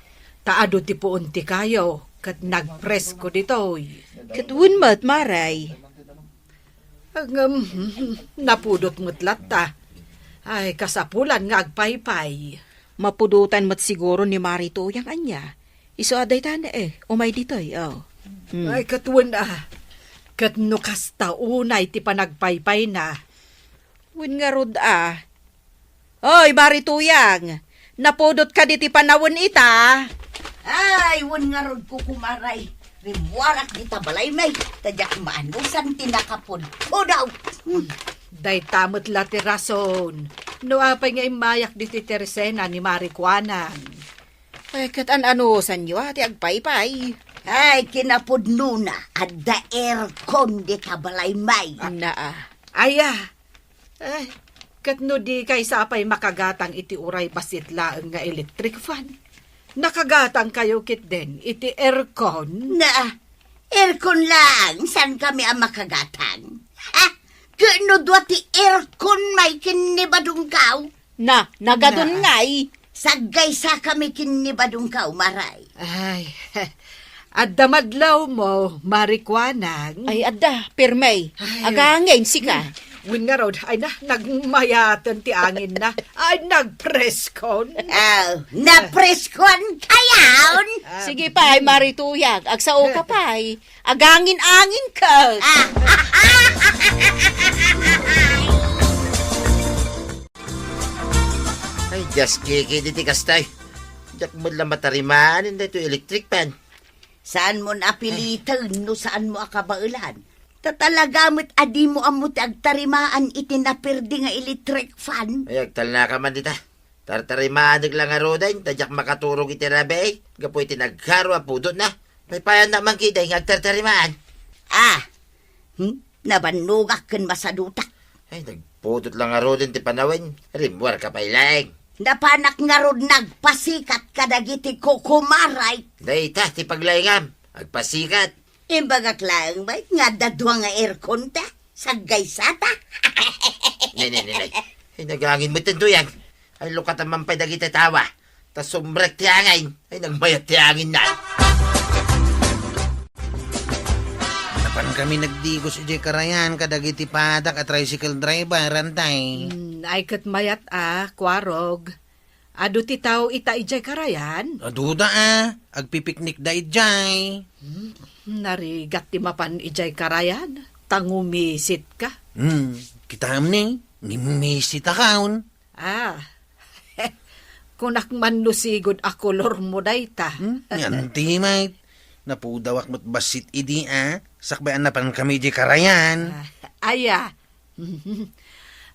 Ta adu ti puon ti kayo, ket nagpresko ditoy. Ket wen met, Mare. Ngem, napudot met latta. Ay, kasapulan nga agpaypay. Mapudotan met siguro ni Mari Toyang ania. Isu a dayta ne, eh, umay ditoy, oh. Hmm. Ay, ket wen a. Ket no kasta unay ti panagpaypayna. Wen ngarud a. Oy, Mari Toyang, napudot kadi ti panawen ita? Ay, wen ngarud, kukumaray. Rimmuarak dita balay, may. Ta diak maanusan ti nakapudpudot. Hmm. Dayta met la ti rason no apay nga immayak ditoy tersena ni Mari Kuanang. Ay, ket an-anusanyo a ti agpaypay? Ay, kinapudnona, adda aircon dita balay, may. Naa. Aya. Ay, ket no dikay sa pay makagatang iti uray bassit laeng nga electric fan, nakagatangkayo ketdin iti aircon? Naa. Aircon laeng, saan kami a makagatang? Ha? Ket no dua ti aircon, may, ken ni Badongkaw? Na, nagadun ngay. Saggaysakami ken ni Badongkaw, Maray. Ay, adda madlawmo, Mari Kuanang? Ay, adda, pirmi. Ay. Agangin, sika. Wen ngarud, ay na, nagmayaten ti anginna. Ay, nagpreskon. Aw, napreskon kayon? Ah. Sige pay, Mari Toyang, agsao ka pay. Agangin-angin ka. Ah. Ay, diak kikidi ti kasta. Diak met la matarimaan daytoy electric fan. Saanmo a piliten no saanmo a kabaelan? Ta talaga met a dimo ammo ti agtarimaan iti naperdi nga electric fan. Ay, agtalnaka man dita. Tartarimaanek la ngaruden, ta diak makaturog iti rabii, gapu iti nagkaro a pudotna. Paypayannak man ketdi nga agtartarimaan. Ah, hmm? Nabannogak ken masadutak. Ay, nagpudot la ngaruden ti panawen. Rimmuarka pay laeng. Napanak ngarud nagpasikat kadagiti kukumaray. Dayta ti paglaingam, agpasikat. Imbagak laeng met nga adda dua nga aircon ta, saggaysata. Nay, nay, nay, nay. Ay, nagangin met ti tuyang. Ay, lukatan man pay dagiti tawa. Ta sumrek ti angin. Ay, nagmayat ti angin na. Napan kami nagdigos idiay karayan kadagiti padak a tricycle driver, antay. Hmm, ay ket mayat a, Kuarog. Adu ti tao ita idiay karayan? Aduda a, agpipiknikda idiay. Hmm, narigat ti mapan idiay karayan, ta ngumisit ka. Hmm, kitaem ni, ngimmisit akon. Ah, kunak man no sigud a kolor mo dayta. Hmm, yan ti met. Napudawak met bassit idi a, sakbay a napan kami di karayan. Ah, aya.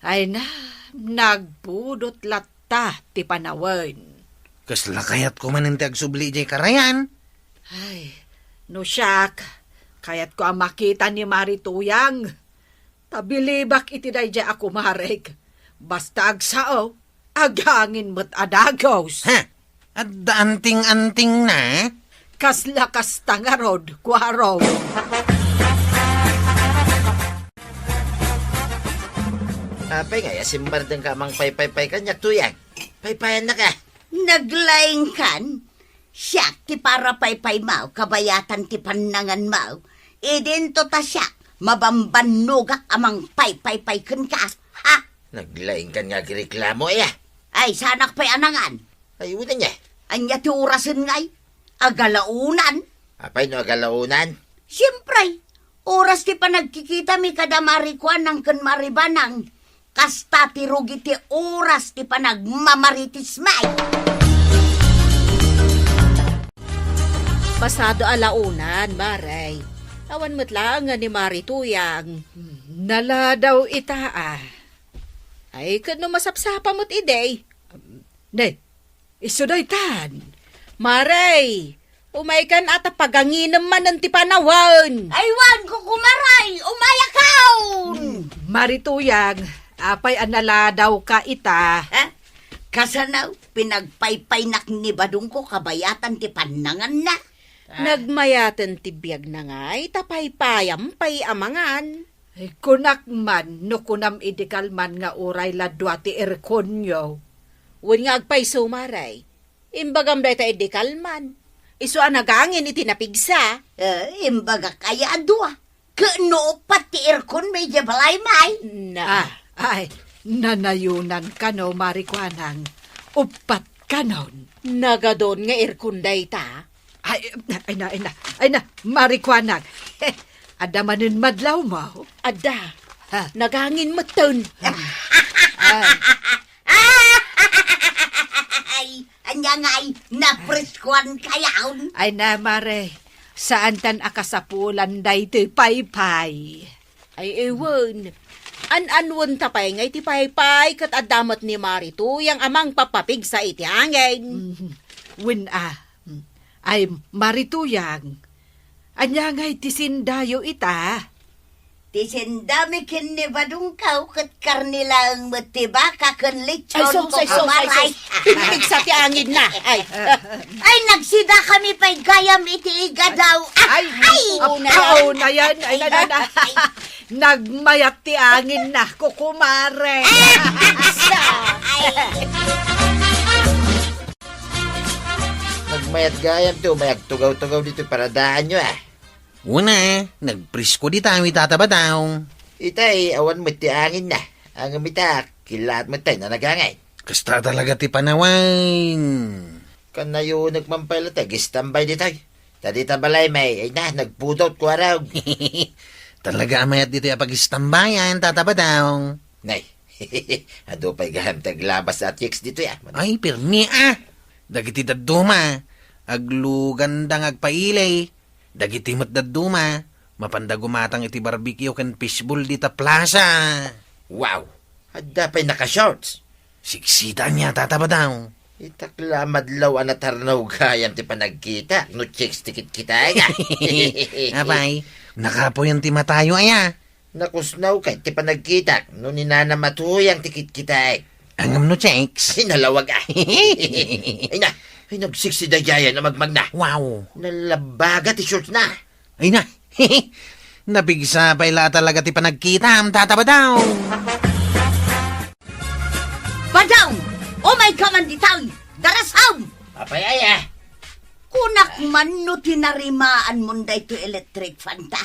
Ay na, nagpudot latta ti panawen. Kasla kayatko manen ti agsubli idiay karayan. Ay, no siak, kayatko a makita ni Mari Tuyang. Ta bilibak iti daydiay a kumarek. Basta agsao, agangin met a dagus. Ha? Adda anting-antingna? Kasla kasta ngarud, Kuarog. Apay nga, ya simbardeng ka a mangpaypaypay kaniak, Tuyang. Paypayannak a. Naglaingkan? Siak ti para paypaymo, kabayatan ti pannanganmo. Idinto ta siak, mabambannogak a mangpaypaypay kenka. Ha? Naglaingkan nga agreklamo, aya? Ay, saanak pay a nangan. Ay, wen ania? Ania ti orasen ngay? Agalaonan? Apay no agalaonan? Siempre, oras ti panagkikitami kada Mari Kuanang ken Mari Banang. Kasta ti rugi ti oras ti panagmamaritismi. Pasado a laonan, Mare. Awan met laeng nga ni Mari Tuyang. Naladaw ita a. Ay, ket no masapsapa met idi. Ne, isu daytan. Mare, umaykan a ta paganginem manen ti panawen. Ay, wen, kukumaray, umayakon. Hmm, Mari Tuyang, apay a naladawka ita? Ha? Kasano, pinagpaypaynak ni Badongko kabayatan ti pannanganna. Ah. Nagmayaten ti biagna ngay, ta paypayam pay a mangan. Ay, kunak man, no kunam idi kalman nga uray la dua ti airconyo. Wen nga agpayso, Mare. Imbagam dayta idi kalman. Isu a nagangin iti napigsa. Eh, imbagak aya a dua. Ket no uppat ti aircon, may di balay, may? Na. Ah, ay, nanayonan kano, Mari Kuanang. Uppat kanon. Nagadon nga aircon dayta? Ay, ay na, ay na, ay na, Mari Kuanang. Adda manen madlawmo? Adda. Ha? Nagangin metten. Ay. Ay, ania ngay, napreskuan kayon? Ay na, Mare, saantan a kasapulan daytoy paypay. Ay, ewen. An-anwen ta pay ngay ti paypay, ket adda met ni Mari Tuyang a mangpapapigsa iti angin. Mhm. Wen a. Ay, Mari Tuyang, ania ngay ti sindayo ita? Ti sindami ken ni Badongko ket karne laeng met ti baka ken lechon. Ay, sus, ay, sus, ay, kukumaray. Sus. Pinpigsa ti angin na. Ay. Ay, nagsidakami pay gayam iti igadaw. Ay, ay, ay, una yan. Ay, na, na, na. Ay. Nagmayat ti angin na, kukumare. Ay, pigsa. Ay. Nagmayat gayam ti umay agtugaw-tugaw ditoy paradaanyo, a. Una, nagpresko dita, Tata Badong. Itay, awan met ti angin na. Ngem ita, kilaat met tay na nagangin. Kasta talaga ti panawen. Kanayonek man pay la ti agistambay ditoy. Ta dita balay may, ay na, nagpudot, Kuarog. Talaga a mayat ditoy a pagistambayan, Tata Badong. Nay, adu pay gayam ti aglabas a chicks ditoy, a. Ay, pirmi, a. Dagiti dadduma, agluganda nga agpaili. Dagiti met dadduma, mapanda gumatang iti barbecue ken fishball dita plaza. Wow! Adda pay naka-shorts. Siksita ania, Tata Badong. Itak la madlaw a natarnaw gayam ti panagkitak no chicks ti kitkitaek, a. Apay, nakapuyan ti matayo, aya. Nakusnaw kay ti panagkitak no ni Nana Matuyang ti kitkitaek. Ngem no, Cheeks? Ay, nalawag, ah. Ay na, ay, nagsiksi daydiay a magmagna. Wow. Nalabaga ti shorts na. Ay na, napigsa pay la talaga ti panagkitam, Tata Badong. Badong! Umay ka man ditoy! Darasam! Apay aya? Kunak man no tinarimaan mon daytoy electric fan ta.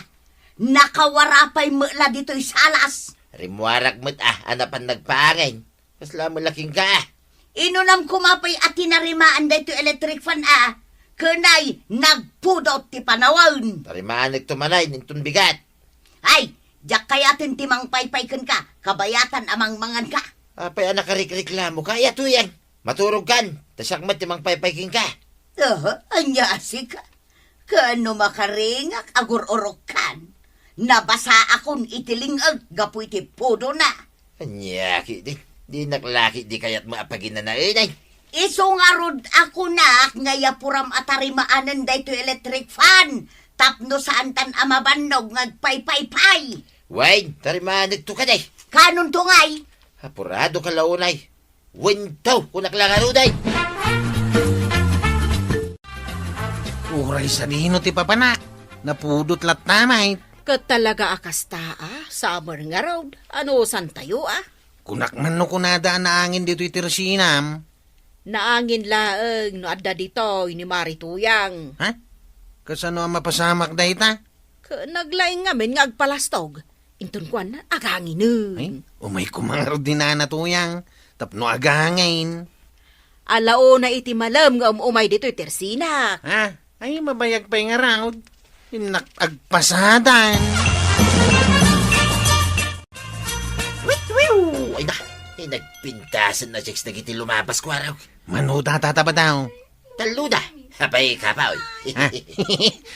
Nakawara pay met la ditoy salas. Rimmuarak met, ah, a napan nagpaangin. Kasla met la kenka, ah. Inunam koma pay a tinarimaan daytoy electric fan, ah. Ken ay, nagpudot ti panawen. Tarimaanekto manen, inton bigat. Ay, diak kayaten ti mangpaypay kenka, kabayatan a mangmanganka. Apay a nakarikreklamoka, aya Tuyang? Maturogkan, ta siak met ti mangpaypay kenka. Aha, ania a sika? Ken no makaringak, agur-urokkan. Nabasaakon iti ling-eg gapu iti pudona. Ania ketdi, dinak la ketdi kayat met a paginanaenay. Isu ngarud a kunak nga iyapuram a tarimaanen daytoy electric fan tapno saantan a mabannog nga agpaypaypay. Wen, tarimaanekto kadi. Kanonto ngay? Apuradoka la unay. Wen, to, kunak la ngarud ay. Uray sadino ti papanak, napudot latta met. Ket talaga a kasta, a, summer ngarud. Anusantayo, a? Kunak man no kunada a naangin ditoy tersinam. Naangin laeng no adda ditoy ni Mari Tuyang. Ha? Kasano a mapasamak dayta? Ket naglaing ngamin nga agpalastog. Inton kuan, aganginen. Ay, umay koma ngarud ni Nana Tuyang, tapno agangin. Alauna iti malem nga um-umay ditoy tersinak. Ha? Ay, mabayag pay ngarud. Innak agpasadan. Wit, wiw! Ay na, ay, nagpintasen na chicks dagiti lumabas, kuarog. Manuda, Tata Badong. Talluda. Apay, kapaw. Ha?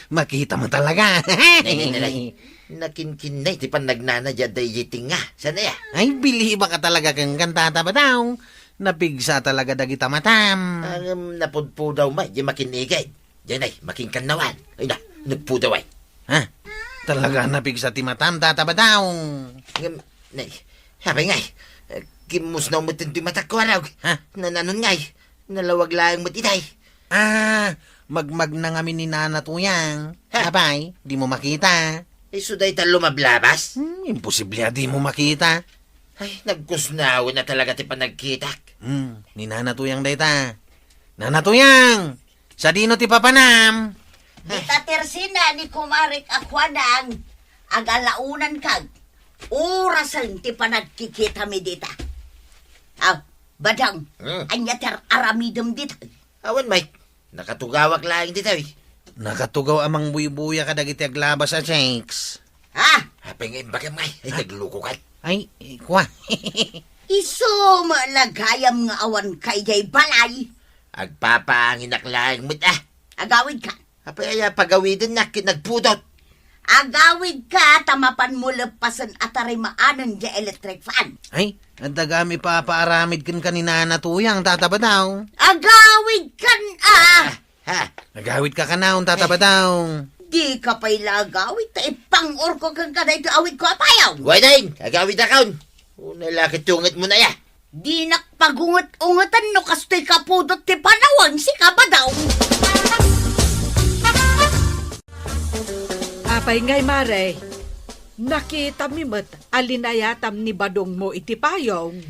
Makita mo talaga. Nay, nay, nay, nay. Nakinkinnay ti pannagnana diay adda idiay tengnga. Saan aya? Ay, bilibak a talaga kenka, Tata Badong. Napigsa talaga dagita matam. Ngem napudpudaw met diay makinnigid. Diay nay, makinkannawan. Ay na, nagpudaw ay. Ha? Talaga napigsa ti matam, Tata Badong. Ngem, nay, apay ngay, eh, kimmusnaw met ti matak, kuarog. Ha? Nananon ngay, nalawag laeng met itay. Ah, magmagna ngamin ni Nana Tuyang. Ha? Apay, dimo makita? Isu dayta lumablabas? Hmm, imposible a dimo makita. Ay, nagkusnawen a talaga ti panagkitak. Hmm, ni Nana Tuyang dayta. Nana Tuyang! Sadino ti papanam? Dita tersina ni kumarek a kuanang agalaunanka. Orasen ti panagkikitami dita. Aw, Badong, Hmm. ania ti ar-aramidem dita? Awan, Mike. Nakatugawak laeng dita, eh. Nakatugaw a mangbuybuya kadagiti aglabas a chicks. Ha? Apay nga imbagam ngay? Ay, naglukokan. Ay, eh, kua. Isu met la gayam nga awanka idiay balay. Agpapaanginak laeng met, ah. Agawidka. Apay aya pagawidennak ket nagpudot? Agawidka ta mapanmo leppasen a tarimaanen diay electric fan. Ay, adda gayam ipapaaramid kenka ni Nana Tuyang, Tata Badong. Agawidkan, ah! Ah, ha? Agawidka kanayon, Tata Badong. Dika pay la agawid ta ipang-urko kenka daytoy awidko a payong. Wen, agawidakon. Unay la ket tunget mo na ya. Dinak pagunget-ungeten no kastoy kapudot ti panawen, sika, Badong. Apay ngay, Mare? Nakitami met a linayatam ni Badongmo iti payong.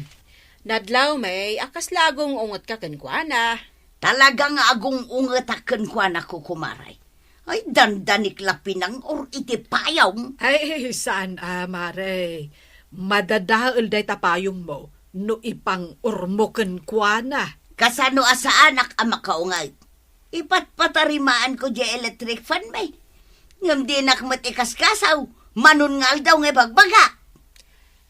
Nadlaw met a kasla agung-ungetka kenkuana. Talaga nga agung-ungetak kenkuana, kukumare. Ay, dandanik la pinang-ur iti payong. Ay, saan a, Mare. Madadael dayta payongmo no ipang-urmo kenkuana. Kasano a saanak a makaunget? Ipatpatarimaanko diay electric fan, may. Ngem dinak met ikaskasaw, manon nga aldaw nga ibagbaga.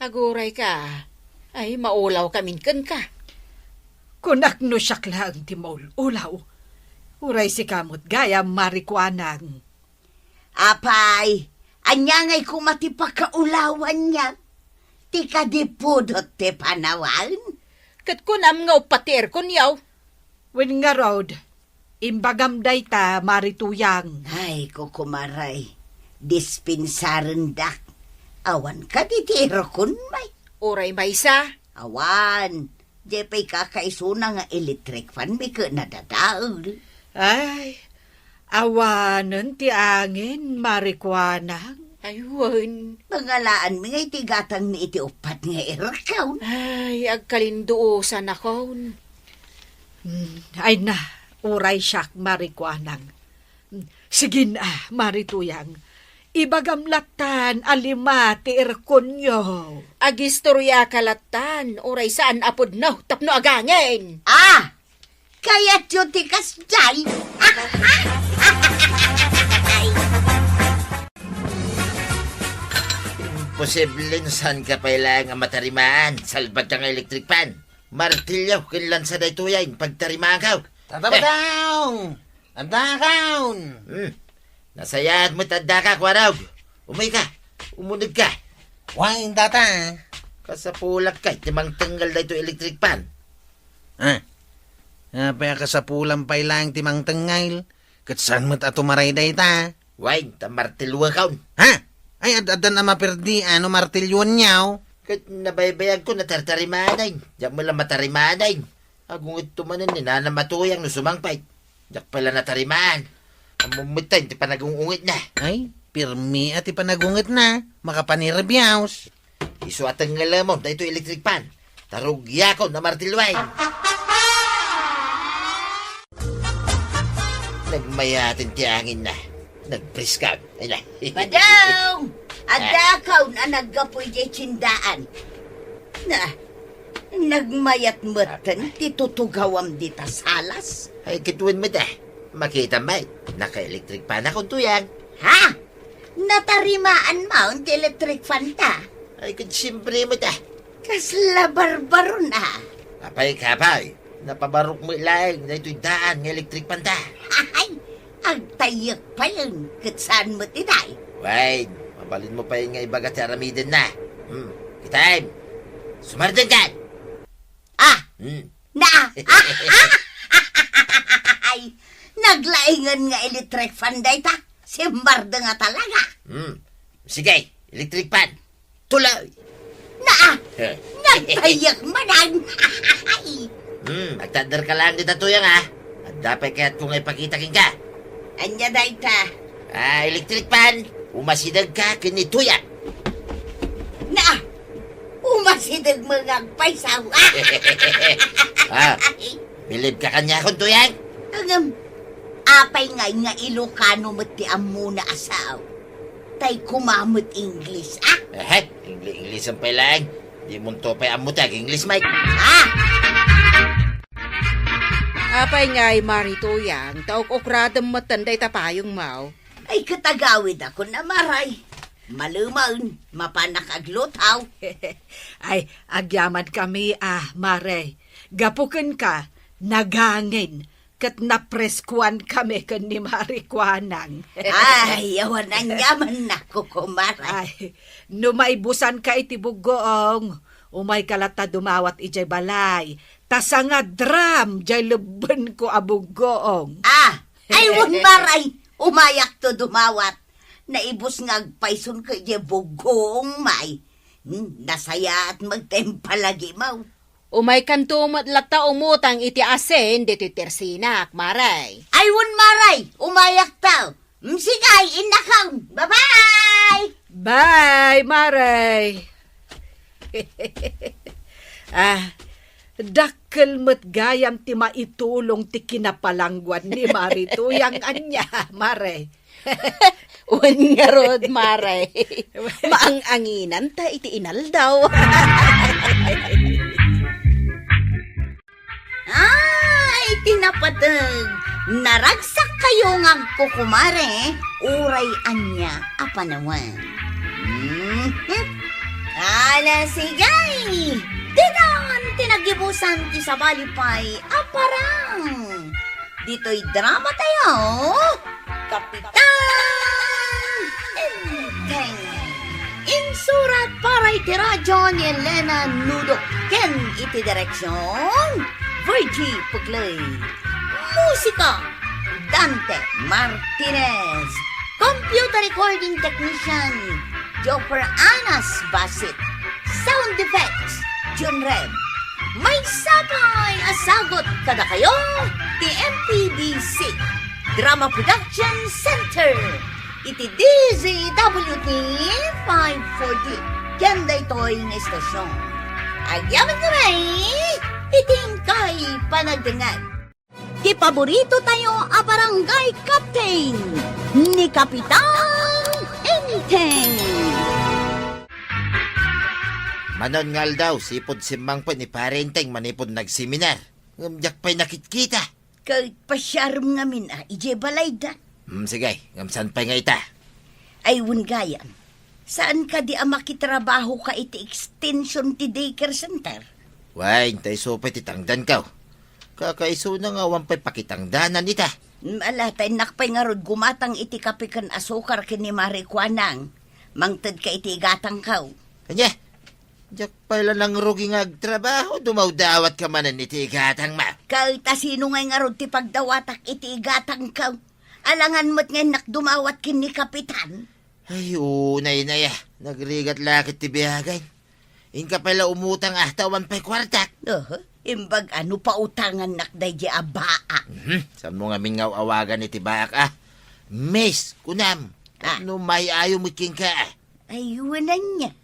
Agurayka, ay, maulawkamin kenka. Kunak no siak laeng ti maul-ulaw. Uray sika met gayam, Mare Kuanang. Apay, ania ngay koma ti pakaulawanyak? Ti kadi pudot ti panawen? Ket kunam nga uppat ti airconyo. Wen ngarud, imbagam dayta, Mare Tuyang. Ay, kukumaray, dispensarendak. Awan kadi ti aircon, may? Uray maysa? Awan. Diay pay kakaisuna nga electric fan mi ket nadadael. Ay, awanen ti angin, Mari Kuanang. Ay, wen. Mangalaanmi nga iti gatangmi iti uppat nga irkaw. Ay, agkalinduosanakon. Hmm, ay na, uray siak, Mari Kuanang. Hmm, sige na, Mari Tuyang. Ibagam lattan a lima ti irkonyo. Agistoriaka lattan, uray saan a pudno tapno agangin. Ah! Kayatyo ti kasdiay? Imposible no saanka pay laeng a matarimaan. Salbadka nga electric fan. Martilyo ken lansa daytoy a impagtarimaanko. Tata Badong! Addakon! Hmm. Nasayaat met addaka, Kuarog. Umayka. Umunegka. Wen, tata. Kasapulak kay ti mangtengngel daytoy electric fan. Ah. Apay a kasapulan pay laeng ti mangtengngel? Ket saan met a tumaray dayta? Wen, ta martilyoakon. Ha? Ay, ad-, addan a maperdi, a, no martilyoanyo? Ket nabaybayagko, natartarimanen. Diak met la matarimanen. Agungitto manen ni Nanang Matuyang no sumangpet. Diak pay la natarimaan. Ammom met ti panagung-ungitna. Ay, pirmi a ti panagungetna. Makapanerbios. Isu a tengngelemon daytoy electric fan. Ta rugiakon a martilyoen. Nagmayaten ti anginna. Nagpriskag. Ay na. Badong! Addakon a naggapu idiay tiendaan. Na, nagmayat metten ti tutugawam dita salas. Ay, ket wen met, a. Makitam met. Naka-electric fanakon, Tuyang. Ha? Natarimaan maon ti electric fan ta? Ay, ket siempre met, a. Kasla barbaron, a. Apay, apay. Napabarok met laeng daytoy daan nga electric fan ta. Ay, agtayyek payen, ket saan met itay? Wen, mabalinmo payen nga ibaga ti aramidenna. Hmm, kitaem. Sumardengkan! Ah! Hmm. Na! Ay, naglaengen nga electric fan dayta. Simbardeng a talaga. Hmm. Sige, electric fan. Tuloy! Naa! Eh. Nagtayyek manen! Hmm, agtadderka laeng dita, Tuyang, a. Adda pay kayatko nga ipakita kenka. Ania dayta? Ah, electric fan, umasidegka ken ni Tuyang. Naa! Umasideg met nga agpayso. Ah, bilibka kaniakon, Tuyang? Ngem, apay ngay nga Ilocano met ti ammona a sao? Tay kuma met English, a? Ehe, Ingli-, English pay laeng. Dimonto pay ammo ti ag-English, Mike. Ah! Apay ngay, Mari Tuyang, ta uk-ukradem metten dayta payongmo? Ay, ket agawidakon a, Maray. Malemen, mapanak agluto. Ay, agyamankami a, Maray. Gapu kenka, nagangin. Ket napreskoankami ken ni Mari Kuanang. Ay, awan aniamannak, kukumare. Ay, no maibusanka iti buggoong, umayka latta dumawat idiay balay, ta sangadram diay lebbenko a buggoong. Ah, ay, wen, Maray, umayakto dumawat. Naibus nga agpaysonka idiay buggoong, May. Hmm, nasayaat met ti impalagimo. Umaykanto met latta umutang iti asin ditoy tersinak, Maray. Ay, wen, Maray, umayakto. Mm, sige, innakon. Bye-bye! Bye, Maray. Ah, dakkel met gayam ti maitulong ti kinapalangguan ni Mari Tuyang ania, Maray. Wen ngarud, Maray. Maang-anginan ta iti inaldaw. Ay, ti napateg, naragsakkayo nga agkukumare, uray ania a panawen. Mhm. Ala, sige! Ditan ti nagibusan ti sabali pay a parang. Ditoy drama tayo, Kapitan Enteng. Insurat para iti radyo ni Elena Nudo ken iti direksyon, Virgie Pugley. Musika, Dante Martinez. Computer recording technician, Joffer Anas Basit. Sound effects, John Red. Maysa pay a sagut kadakayo ti M P D C Drama Production Center iti D Z W T five forty ken daytoy nga estasion. Agyaman kami iti inkay panagdengngeg. Ti paborito tayo a barangay captain, ni Kapitan Enteng. Manon nga aldaw, sipud simmangpet ni Pare Enteng manipud nagseminar. Ngem diak pay nakitkita. Ket pasiarem ngamin a, idiay balayda. Hmm, sige, ngem saan pay nga ita? Ay, wen gayam. Saan kadi a makitrabaho ka iti extension ti daycare center? Wen, ta isu pay ti tangdanko. Kakaisuna nga awan pay pakitangdanan ita. Mm, ala, ta innak pay ngarud gumatang iti kape ken asukar ken ni Mare Kuanang. Mangted ka iti igatangko. Ania? Diak pay la nangrugi nga agtrabaho, dumawdawat ka manen iti igatangmo. Ket ta sino ngay ngarud ti pagdawatak iti igatangko? Alangan met nga innak dumawat ken ni Kapitan. Ay, unay, nay, a. Nagrigat la ket ti biagen. Inka pay la umutang, a, ta awan pay kuartak. Aha, imbag a no pautangannak daydi a baak. Mhm. Saanmo ngamin nga aw-awagan iti baak, a? Miss, kunam. Ah. No maayo met kenka, a? Ay, wen ania.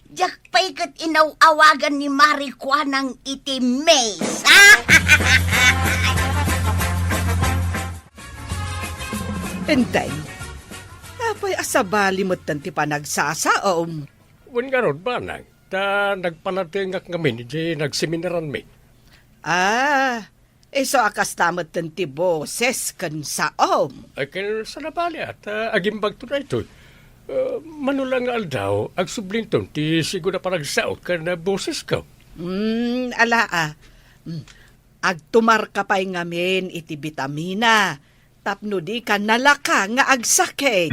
Diak pay ket inaw-awagan ni Mare Kuanang iti Miss. Enteng, apay a sabali metten ti panagsasaom? Wen ngarud, Manang, ta nagpalatengak ngamin idiay nagseminaranmi. Ah, isu a kasta metten ti boses ken saom. Ay, ken saan a bali, a, ta agimbagto daytoy. Ah, mano la nga aldaw, agsublinton ti sigun a panagsaok ken bosesko. Hmm, ala, a. Hmm. Agtumarka pay ngamin iti bitamina tapno dika nalaka nga agsakit.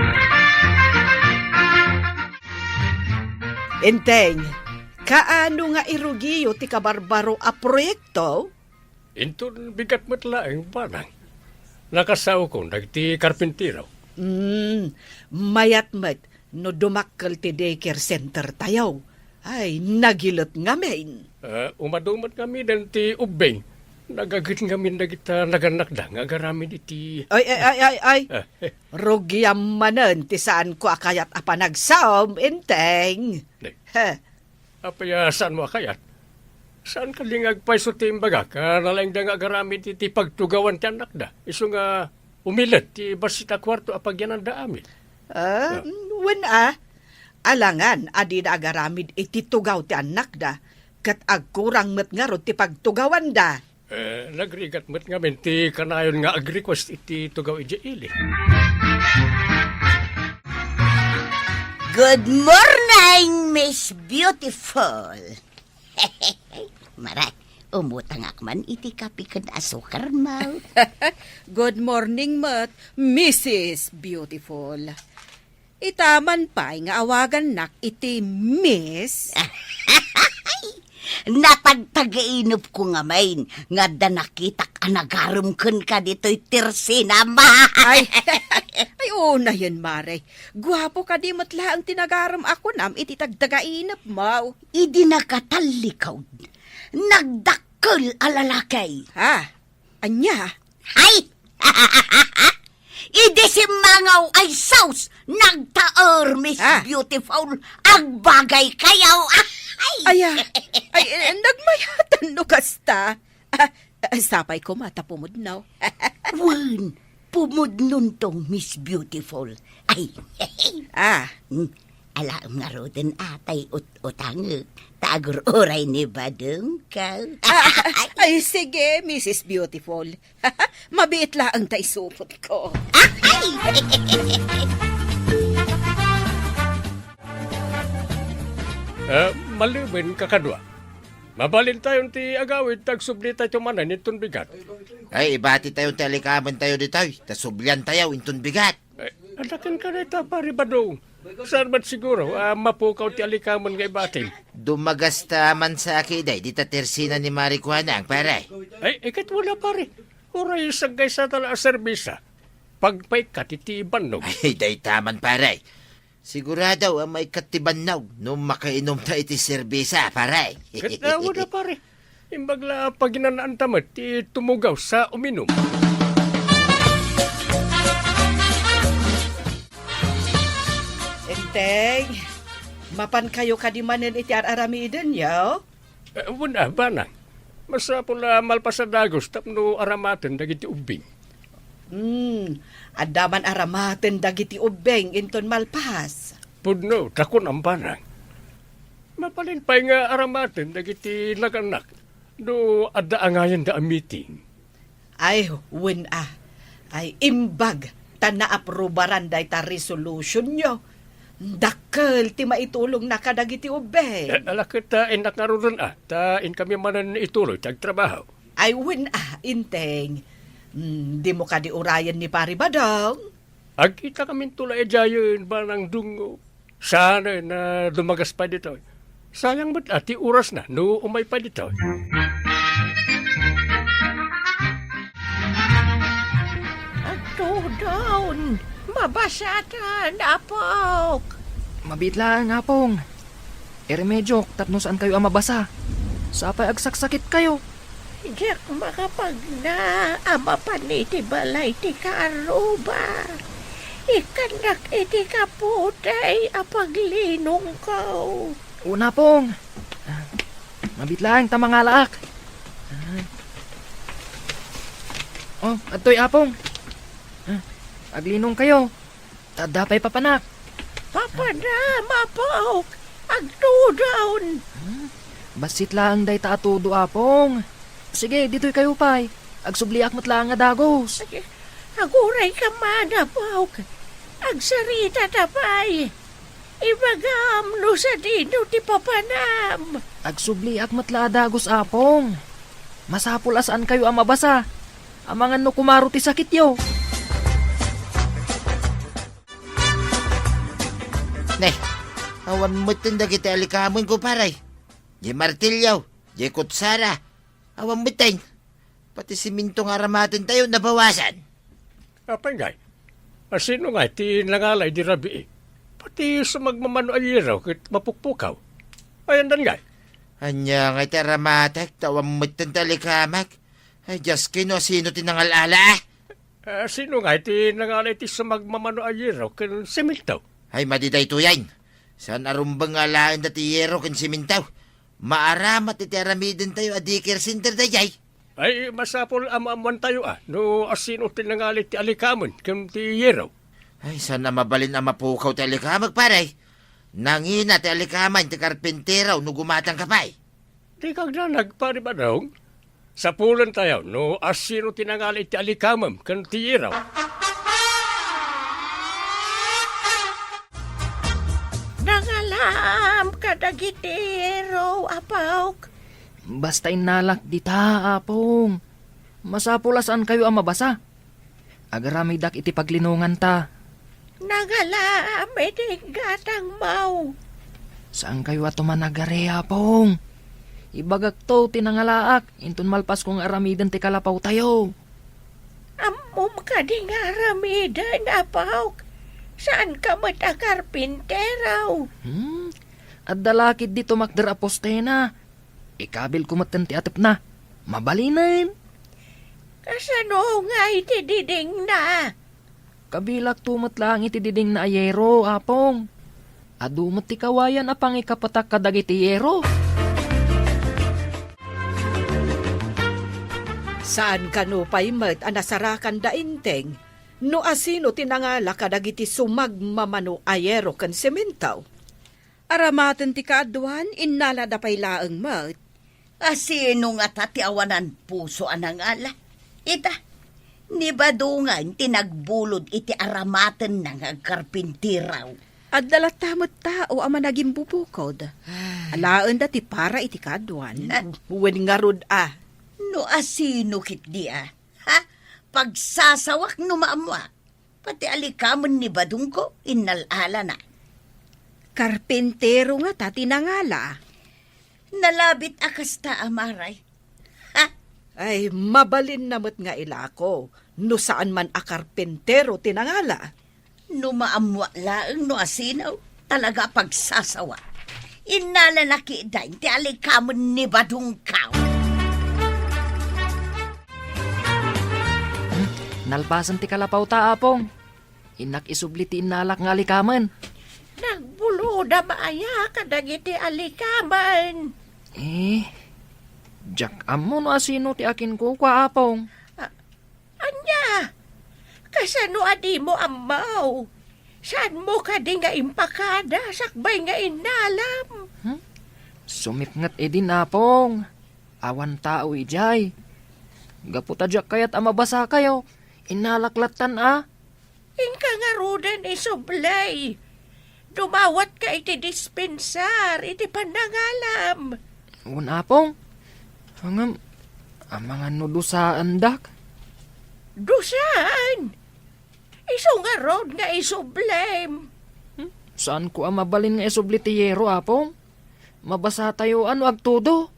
Enteng, kaano nga irugiyo ti kabarbaro a proyekto? Inton bigat met laeng, Manang. Nakasaokon dagiti karpintero. Mm, mayat met no dumakkel ti daycare center tayo. Ay, nagilet ngamin. Ah, umadu met ngamin ti ubbing. Nagagid ngamin dagita nagannakda nga agaramid iti... Ay, ay, ay, ay, ay. Ah, eh. Rugiam manen ti saanko a kayat a panagsaom, Enteng. Nay. He. Apay a saanmo a kayat? Saan kadi nga agpayso ti imbagak a nalaingda nga agaramid iti pagtugawan ti annakda? Isu nga umilet ti bassit a kuarto a pagyananda amin. Ah, ah. Wen a. Alangan a dida agaramid iti tugaw ti annakda, ket agkurang met ngarud ti pagtugawanda. Eh, nagrigat met ngamin ti kanayon nga ag-request iti tugaw idiay ili. Good morning, Miss Beautiful. Mare, umutangak man iti kape ken asukarmo. Good morning met, Missus Beautiful. Ita man pay nga awagannak iti Miss? Natagtagainepko ngamin nga adda nakitak a nagarem kenka ditoy tersinam. Ay, ay, unayen, Mare. Guapo kadi met laeng ti nagarem a kunam iti tagtagainepmo. Idi nakatallikud, nagdakkel a lalaki. Ha? Ania? Ay! Idi simmangaw ay sauce, nagtaer, Miss Ah. Beautiful, agbagay kayo. Ay! Aya, ay, eh, nagmayatan no kasta. Ah, ah, sapay koma ta pumudno. Wen, pumudnonto, Miss Beautiful. Ay, Ah. Hmm, alaem ngaruden atay ut-utangek, ta agur-uray ni badengko. Ah, ay, sige, Missus Beautiful. Mabiit laeng ta isupotko. Ay! Ah, maliwen, kakadua. Mabalintayon ti agawid ta agsublitayo manen inton bigat. Ay, ibatitayo ti alikamentayo ditoy, ta subliantayo inton bigat. Ay, adaken ka dayta, Pare Badong. Saan met siguro a mapukaw ti alikamen nga ibatim? Dumagasta man sa aki daydi ta tersina ni Mare Kuanang, pare. Ay, iket wala, pare. Uray saggaysata la a serbisa. Pagpaikkat iti bannog. Ay, dayta man, pare. Sigurado a maikkat ti bannog no makainumta iti serbesa, pare. Ket, ah, wada, pare. Imbag la a paginanaanta met ti tumugaw sa uminum. Enteng, mapankayo kadi manen iti ar-aramidenyo? Eh, wen a, banang. Masapul a malpas a dagus tapno aramaten dagiti ubbing. Hmm, adda man aramaten dagiti ubbing inton malpas. Pudno, ta kunam, banang. Mabalin pay nga aramaten dagiti nagannak no adda angayenda a meeting. Ay, wen a. Ay, imbag ta naaprubaran dayta resolutionyo. Dakkel ti maitulongna kadagiti ubbing. Eh, ala ket, ah, innak ngaruden a, ta inkami manen ituloy ti agtrabaho. Ay, wen a, Enteng. Hmm, dimo kadi urayen ni Pari Badong? Agkitakaminto la idiayen, Banang Dungo. Saan a dumagas pay ditoy. Sayang met a ti orasna no umay pay ditoy. Agtudon, mabasatan, Apok. Mabiit laeng, Apong. Iremediok tapno saankayo a mabasa. Sapay agsaksakitkayo. Diak makapagna a mapan iti balay ti kaarruba. Ikkannak iti kaputay a paglinongko. Una, Pong. Mabiit laeng ta mangalaak. Oh, adtoy, Apong. Aglinongkayo. Adda pay papanak. Papanam, Apok. Agtudon. Hmm? Bassit laeng dayta a tudo, Apong. Sige, ditoykayo pay. Agsubliak met laeng a dagus. Agurayka man, Apok. Agsaritata pay. Ibagam no sadino ti papanam. Agsubliak met la a dagus, Apong. Masapul a saankayo a mabasa. Amangan no kumaro ti sakityo. Ne, awan metten dagiti alikamen, kumpare. Diay martilyo, diay kutsara, awan metten. Pati semento nga aramatentayo, nabawasan. Apay ngay, asino ngay ti nangala idi rabii? Pati sumagmamano a yero ket mapukpukaw. Ayandan ngay? Ania ngay ti aramatek, ta awan metten ti alikamek? Ay, Dios, ken no asino ti nangal-ala, a? Ah, sino ngay ti nangala iti sumagmamano a yero ken semento? Ay, madi daytoyen. Saan a rumbeng nga alaenda ti yero ken semento. Maaramat iti aramidentayo a daycare center daydiay. Ay, masapul a maammoantayo a no asino ti nangala iti alikamen ken ti yero. Ay, saan a mabalin a mapukaw ti alikamek, pare. Nangina ti alikamen ti karpintero no gumatangka pay. Dika agdanag, Pari Badong. Sapulentayo no asino ti nangala iti alikamem ken ti yero. Nangalaam kadagiti yero, Apok. Basta innalak dita, Apong. Masapul a saankayo a mabasa. Agaramidak iti paglinonganta. Nangalaam iti gatangmo. Saankayo a tumanagari, Apong. Ibagakto ti nangalaak inton malpasko nga aramiden ti kalapawtayo. Ammom kadi nga aramiden, Apok? Saanka met a karpintero. Hmm? Adda la ketdi tumakder a postena. Ikabilko metten ti atepna. Mabalinen. Kasano nga iti didingna? Kabilakto met laeng iti didingna a yero, Apong. Adu met ti kawayan a pangikapetak kadagiti yero. Saan kano pay met a nasarakan da Enteng no asino ti nangala kadagiti sumagmamano a yero ken semento? Aramaten ti kaaduan, innalada pay laeng met. Asino ngata ti awanan puso a nangala? Ita, ni Badong ti nagbulod iti aramatenna nga agkarpintero. Adda latta met tao a managimbubukod. Ay. Alaenda ti para iti kaaduan. Na- Wen ngarud a. No asino ketdi a? Ha? Pagsasawak no maammoak. Pati alikamen ni Badongko, innal-alana. Karpintero ngata ti nangala. Nalabit a kasta, Amaray. Ha? Ay, mabalinna met nga ilako no saan man a karpintero ti nangala. No maammoak laeng no asino, talaga a pagsasawa. Innala na ketdin ti alikamen ni Badongkaw. Hmm? Nalpasen ti kalapawta, Apong. Innak isubli ti innalak nga alikamen. Nagbulodam aya kadagiti alikamen? Eh, diak ammo no asino ti akinkukua, Apong. A-, ania? Kasano a dimo ammo? Saanmo kadi nga impakada sakbay nga innalam? Hmm? Sumipnget idin, Apong. Awan tao idiay. Gapu ta diak kayat a mabasakayo, innalak lattan a. Inka ngaruden isublay. Dumawatka iti dispensar iti pannangalam. Wen, Apong. Ngem, amangan no dusaandak? Dusaan? Isu ngarud nga isublem. Hmm? Saanko a mabalin nga isubli ti yero, Apong? Mabasatayo a no agtudo.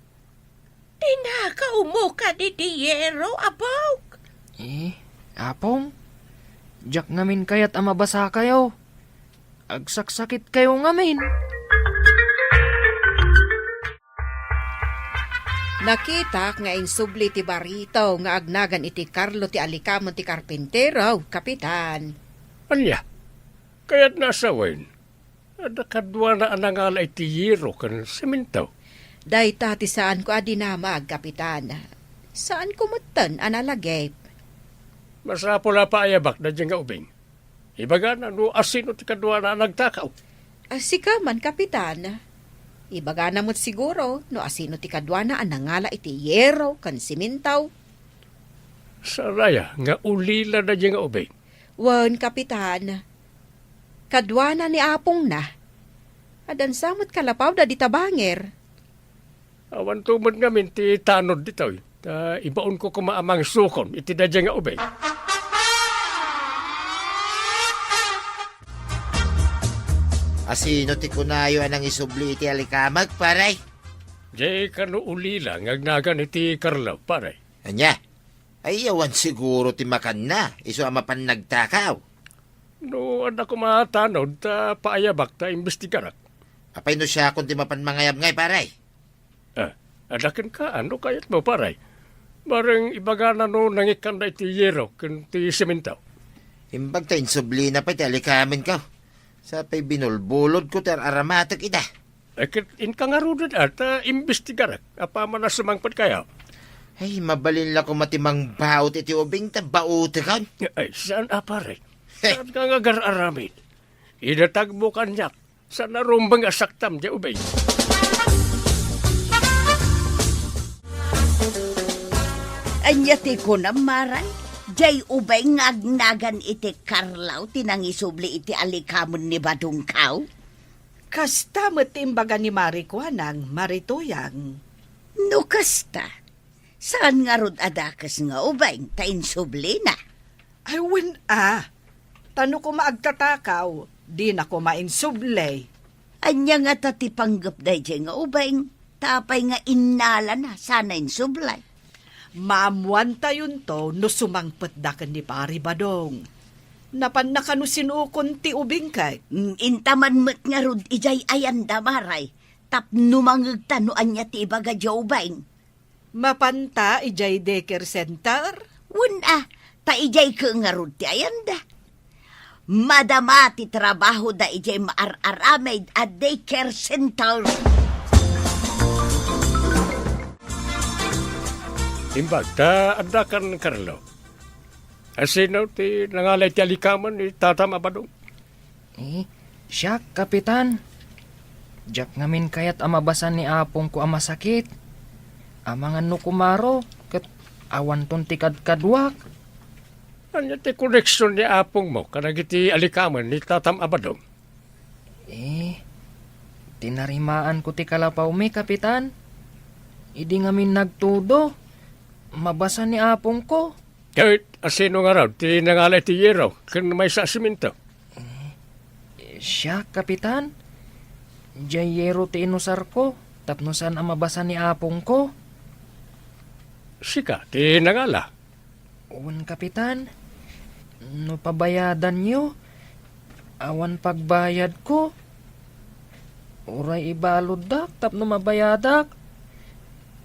Tinakawmo kadi ti yero, Apok? Eh, Apong, diak ngamin kayat a mabasakayo. Agsaksakitkayo ngamin. Nakitak nga insubli ti barito nga agnagan iti Carlo ti alikamen ti karpintero, Kapitan. Ania? Kayatna a sawen? Adda kaduana a nangala iti yero ken semento. Dayta ti saanko a dinamag, Kapitan. Saanko metten a nalagip. Masapul a paayabak daydiay nga ubing. Ibagana no asino ti kaduana a nagtakaw. A, sika man, Kapitan. Ibagana met siguro no asino ti kaduana a nangala iti yero ken semento. Saan aya nga ulila daydiay nga ubing? Wen, Kapitan. Kaduana ni apongna. Addansa met kalapawda dita bangir. Awanto met ngamin ti tanod ditoy, ta ibaonko koma a mangsukon iti daydiay nga ubing. Asino ti kunayo a nangisubli iti alikamek, pare? Diay kano ulila nga agnagan iti Carlo, pare. Ania? Ay, awan siguro ti makanna, isu a mapan nagtakaw. No adda koma tanod, ta paayabak ta imbestigarak. Apay no siakon ti mapan mangayab ngay, pare? Ah, adda kenka, no kayatmo, pare. Bareng ibagana no nangikkanda iti yero ken ti semento. Imbag ta insublina pay ti alikamenko. Sa pay binulbulodko ti ar-aramatek ida. Eh, ket inka ngaruden a, ta imbestigarak. Apaman a sumangpet kayo. Ay, mabalin la koma ti mangbaut iti ubing ta bautekon. Ay, saan a, pare? Heh. Saan ka nga agar-aramid? Idatagmo kaniak. Saan a rumbeng a saktam diay ubing. Ania ti kunam, Maray? Diay ubing nga agnagan iti Carlo ti nangisubli iti alikamen ni Badongkaw? Kasta met ti imbaga ni Mari Kuanang, Mari Tuyang. No kasta, saan ngarud a dakes nga ubing ta insublina? Ay, wen a. Ta no koma agtatakaw, dina koma insubli. Ania ngata ti panggep daydiay nga ubing? Ta apay nga innalana sana insubli? Maammuantayonto no sumangpetda ken ni Pari Badong. Napanna kano sinukon ti ubing ket? Mm, intaman met ngarud idiay ayanda, Maray, tapno mangegta no ania ti ibaga diay ubing. Mapanta idiay daycare center? Wen a, ta idiay ket ngarud ti ayanda. Madama ti trabahoda idiay maar-aramid a daycare center. Imbag ta adda kan Carlo. Asino ti nangala iti alikamen ni Tatam a Badong? Eh, siak, Kapitan. Diak ngamin kayat a mabasa ni apongko a masakit. Amangan no kumaro, ket awanton ti kadkaduak. Ania ti koneksion ni apongmo kadagiti alikamen ni Tatam a Badong? Eh, tinarimaanko ti kalapawmi, Kapitan. Idi ngamin nagtudo, mabasa ni apongko. Ket asino ngarud ti nangala iti yero ken maysa a semento? Eh, siak, Kapitan. Diay yero ti inusarko tapno saan a mabasa ni apongko. Sika ti nangala? Wen, Kapitan. No pabayadanyo, Awan pagbayadko. Uray ibaluddak tapno mabayadak.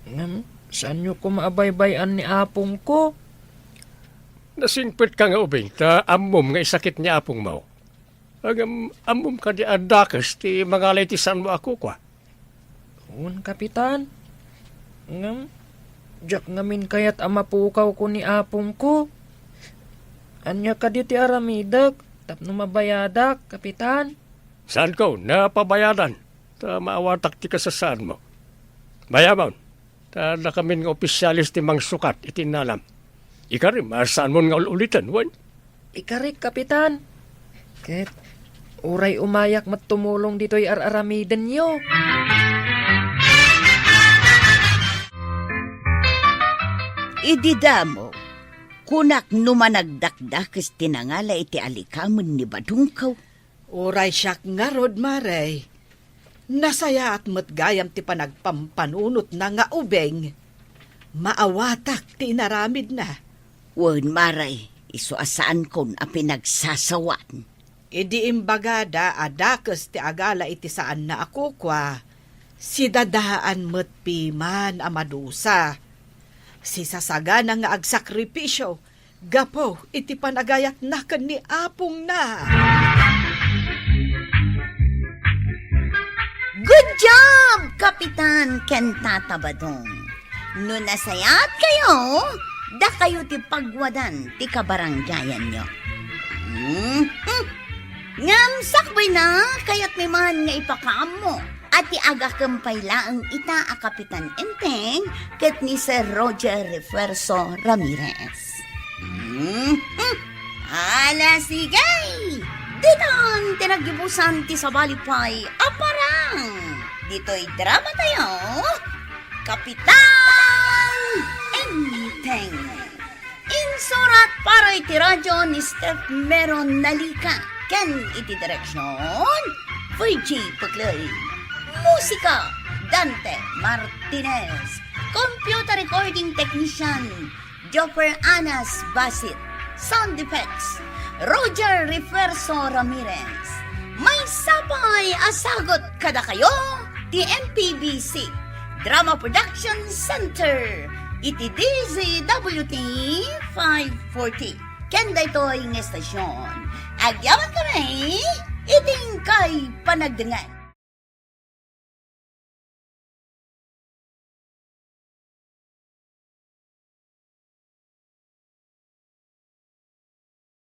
Ngem, saanyo koma a baybay-an ni apongko. Nasingpetka nga ubing, ta ammom nga isakit ni apongmo. Ngem, ammom kadi a dakes ti mangala iti saanmo a kukua? Wen, Kapitan. Ngem, diak ngamin kayat a mapukawko ni apongko. Ania kadi ti aramidek tapno mabayadak, Kapitan? Saanko a pabayadan, ta maawatak ti kasasaadmo. Mayamon, ta adda ngamin nga opisiales ti mangsukat iti innalam. Ikarim a saanmon nga ul-uliten, wen? Ikarik, Kapitan. Ket uray umayak met tumulong ditoy ar-aramidenyo. Idi damo, kunak no managdakdakes ti nangala iti alikamen ni Badungko. Uray siak ngarud, Mare, nasayaat met gayam ti panagpampanunotna nga ubing. Maawatak ti inaramidna. Wen, Mare, isu a saankon a pinagsasawan. Idi imbagada a dakes ti agala iti saanna a kukua, sidadaan met piman a madusa. Sisasagana nga agsakripisio gapu iti panagayatna ken ni apongna. Good job, Kapitan ken Tata Badong. No nasayaatkayo, dakayo ti pagwadan ti kabaranggayanyo. Mhm. Ngem sakbayna, kayatmi man nga ipakaammo a ti agakem pay laeng ita a Kapitan Enteng ket ni Sir Roger Refuerzo Ramirez. Mhm. Ala, sige! Ditan ti naggibusan ti sabali pay a parang. Ditoy drama tayo, Kapitan Enteng. Insurat para iti radyo ni Steph Meron Nalica ken iti direksyon, Virgie Puclay. Musika, Dante Martinez. Computer recording technician, Joffer Anas Basit. Sound effects, Roger Refuerzo Ramirez. Maysa pay a sagut kadakayo ti M P B C Drama Production Center iti D Z W T five forty. Ken daytoy nga estasyon, agyamankami iti inkay panagdengngeg.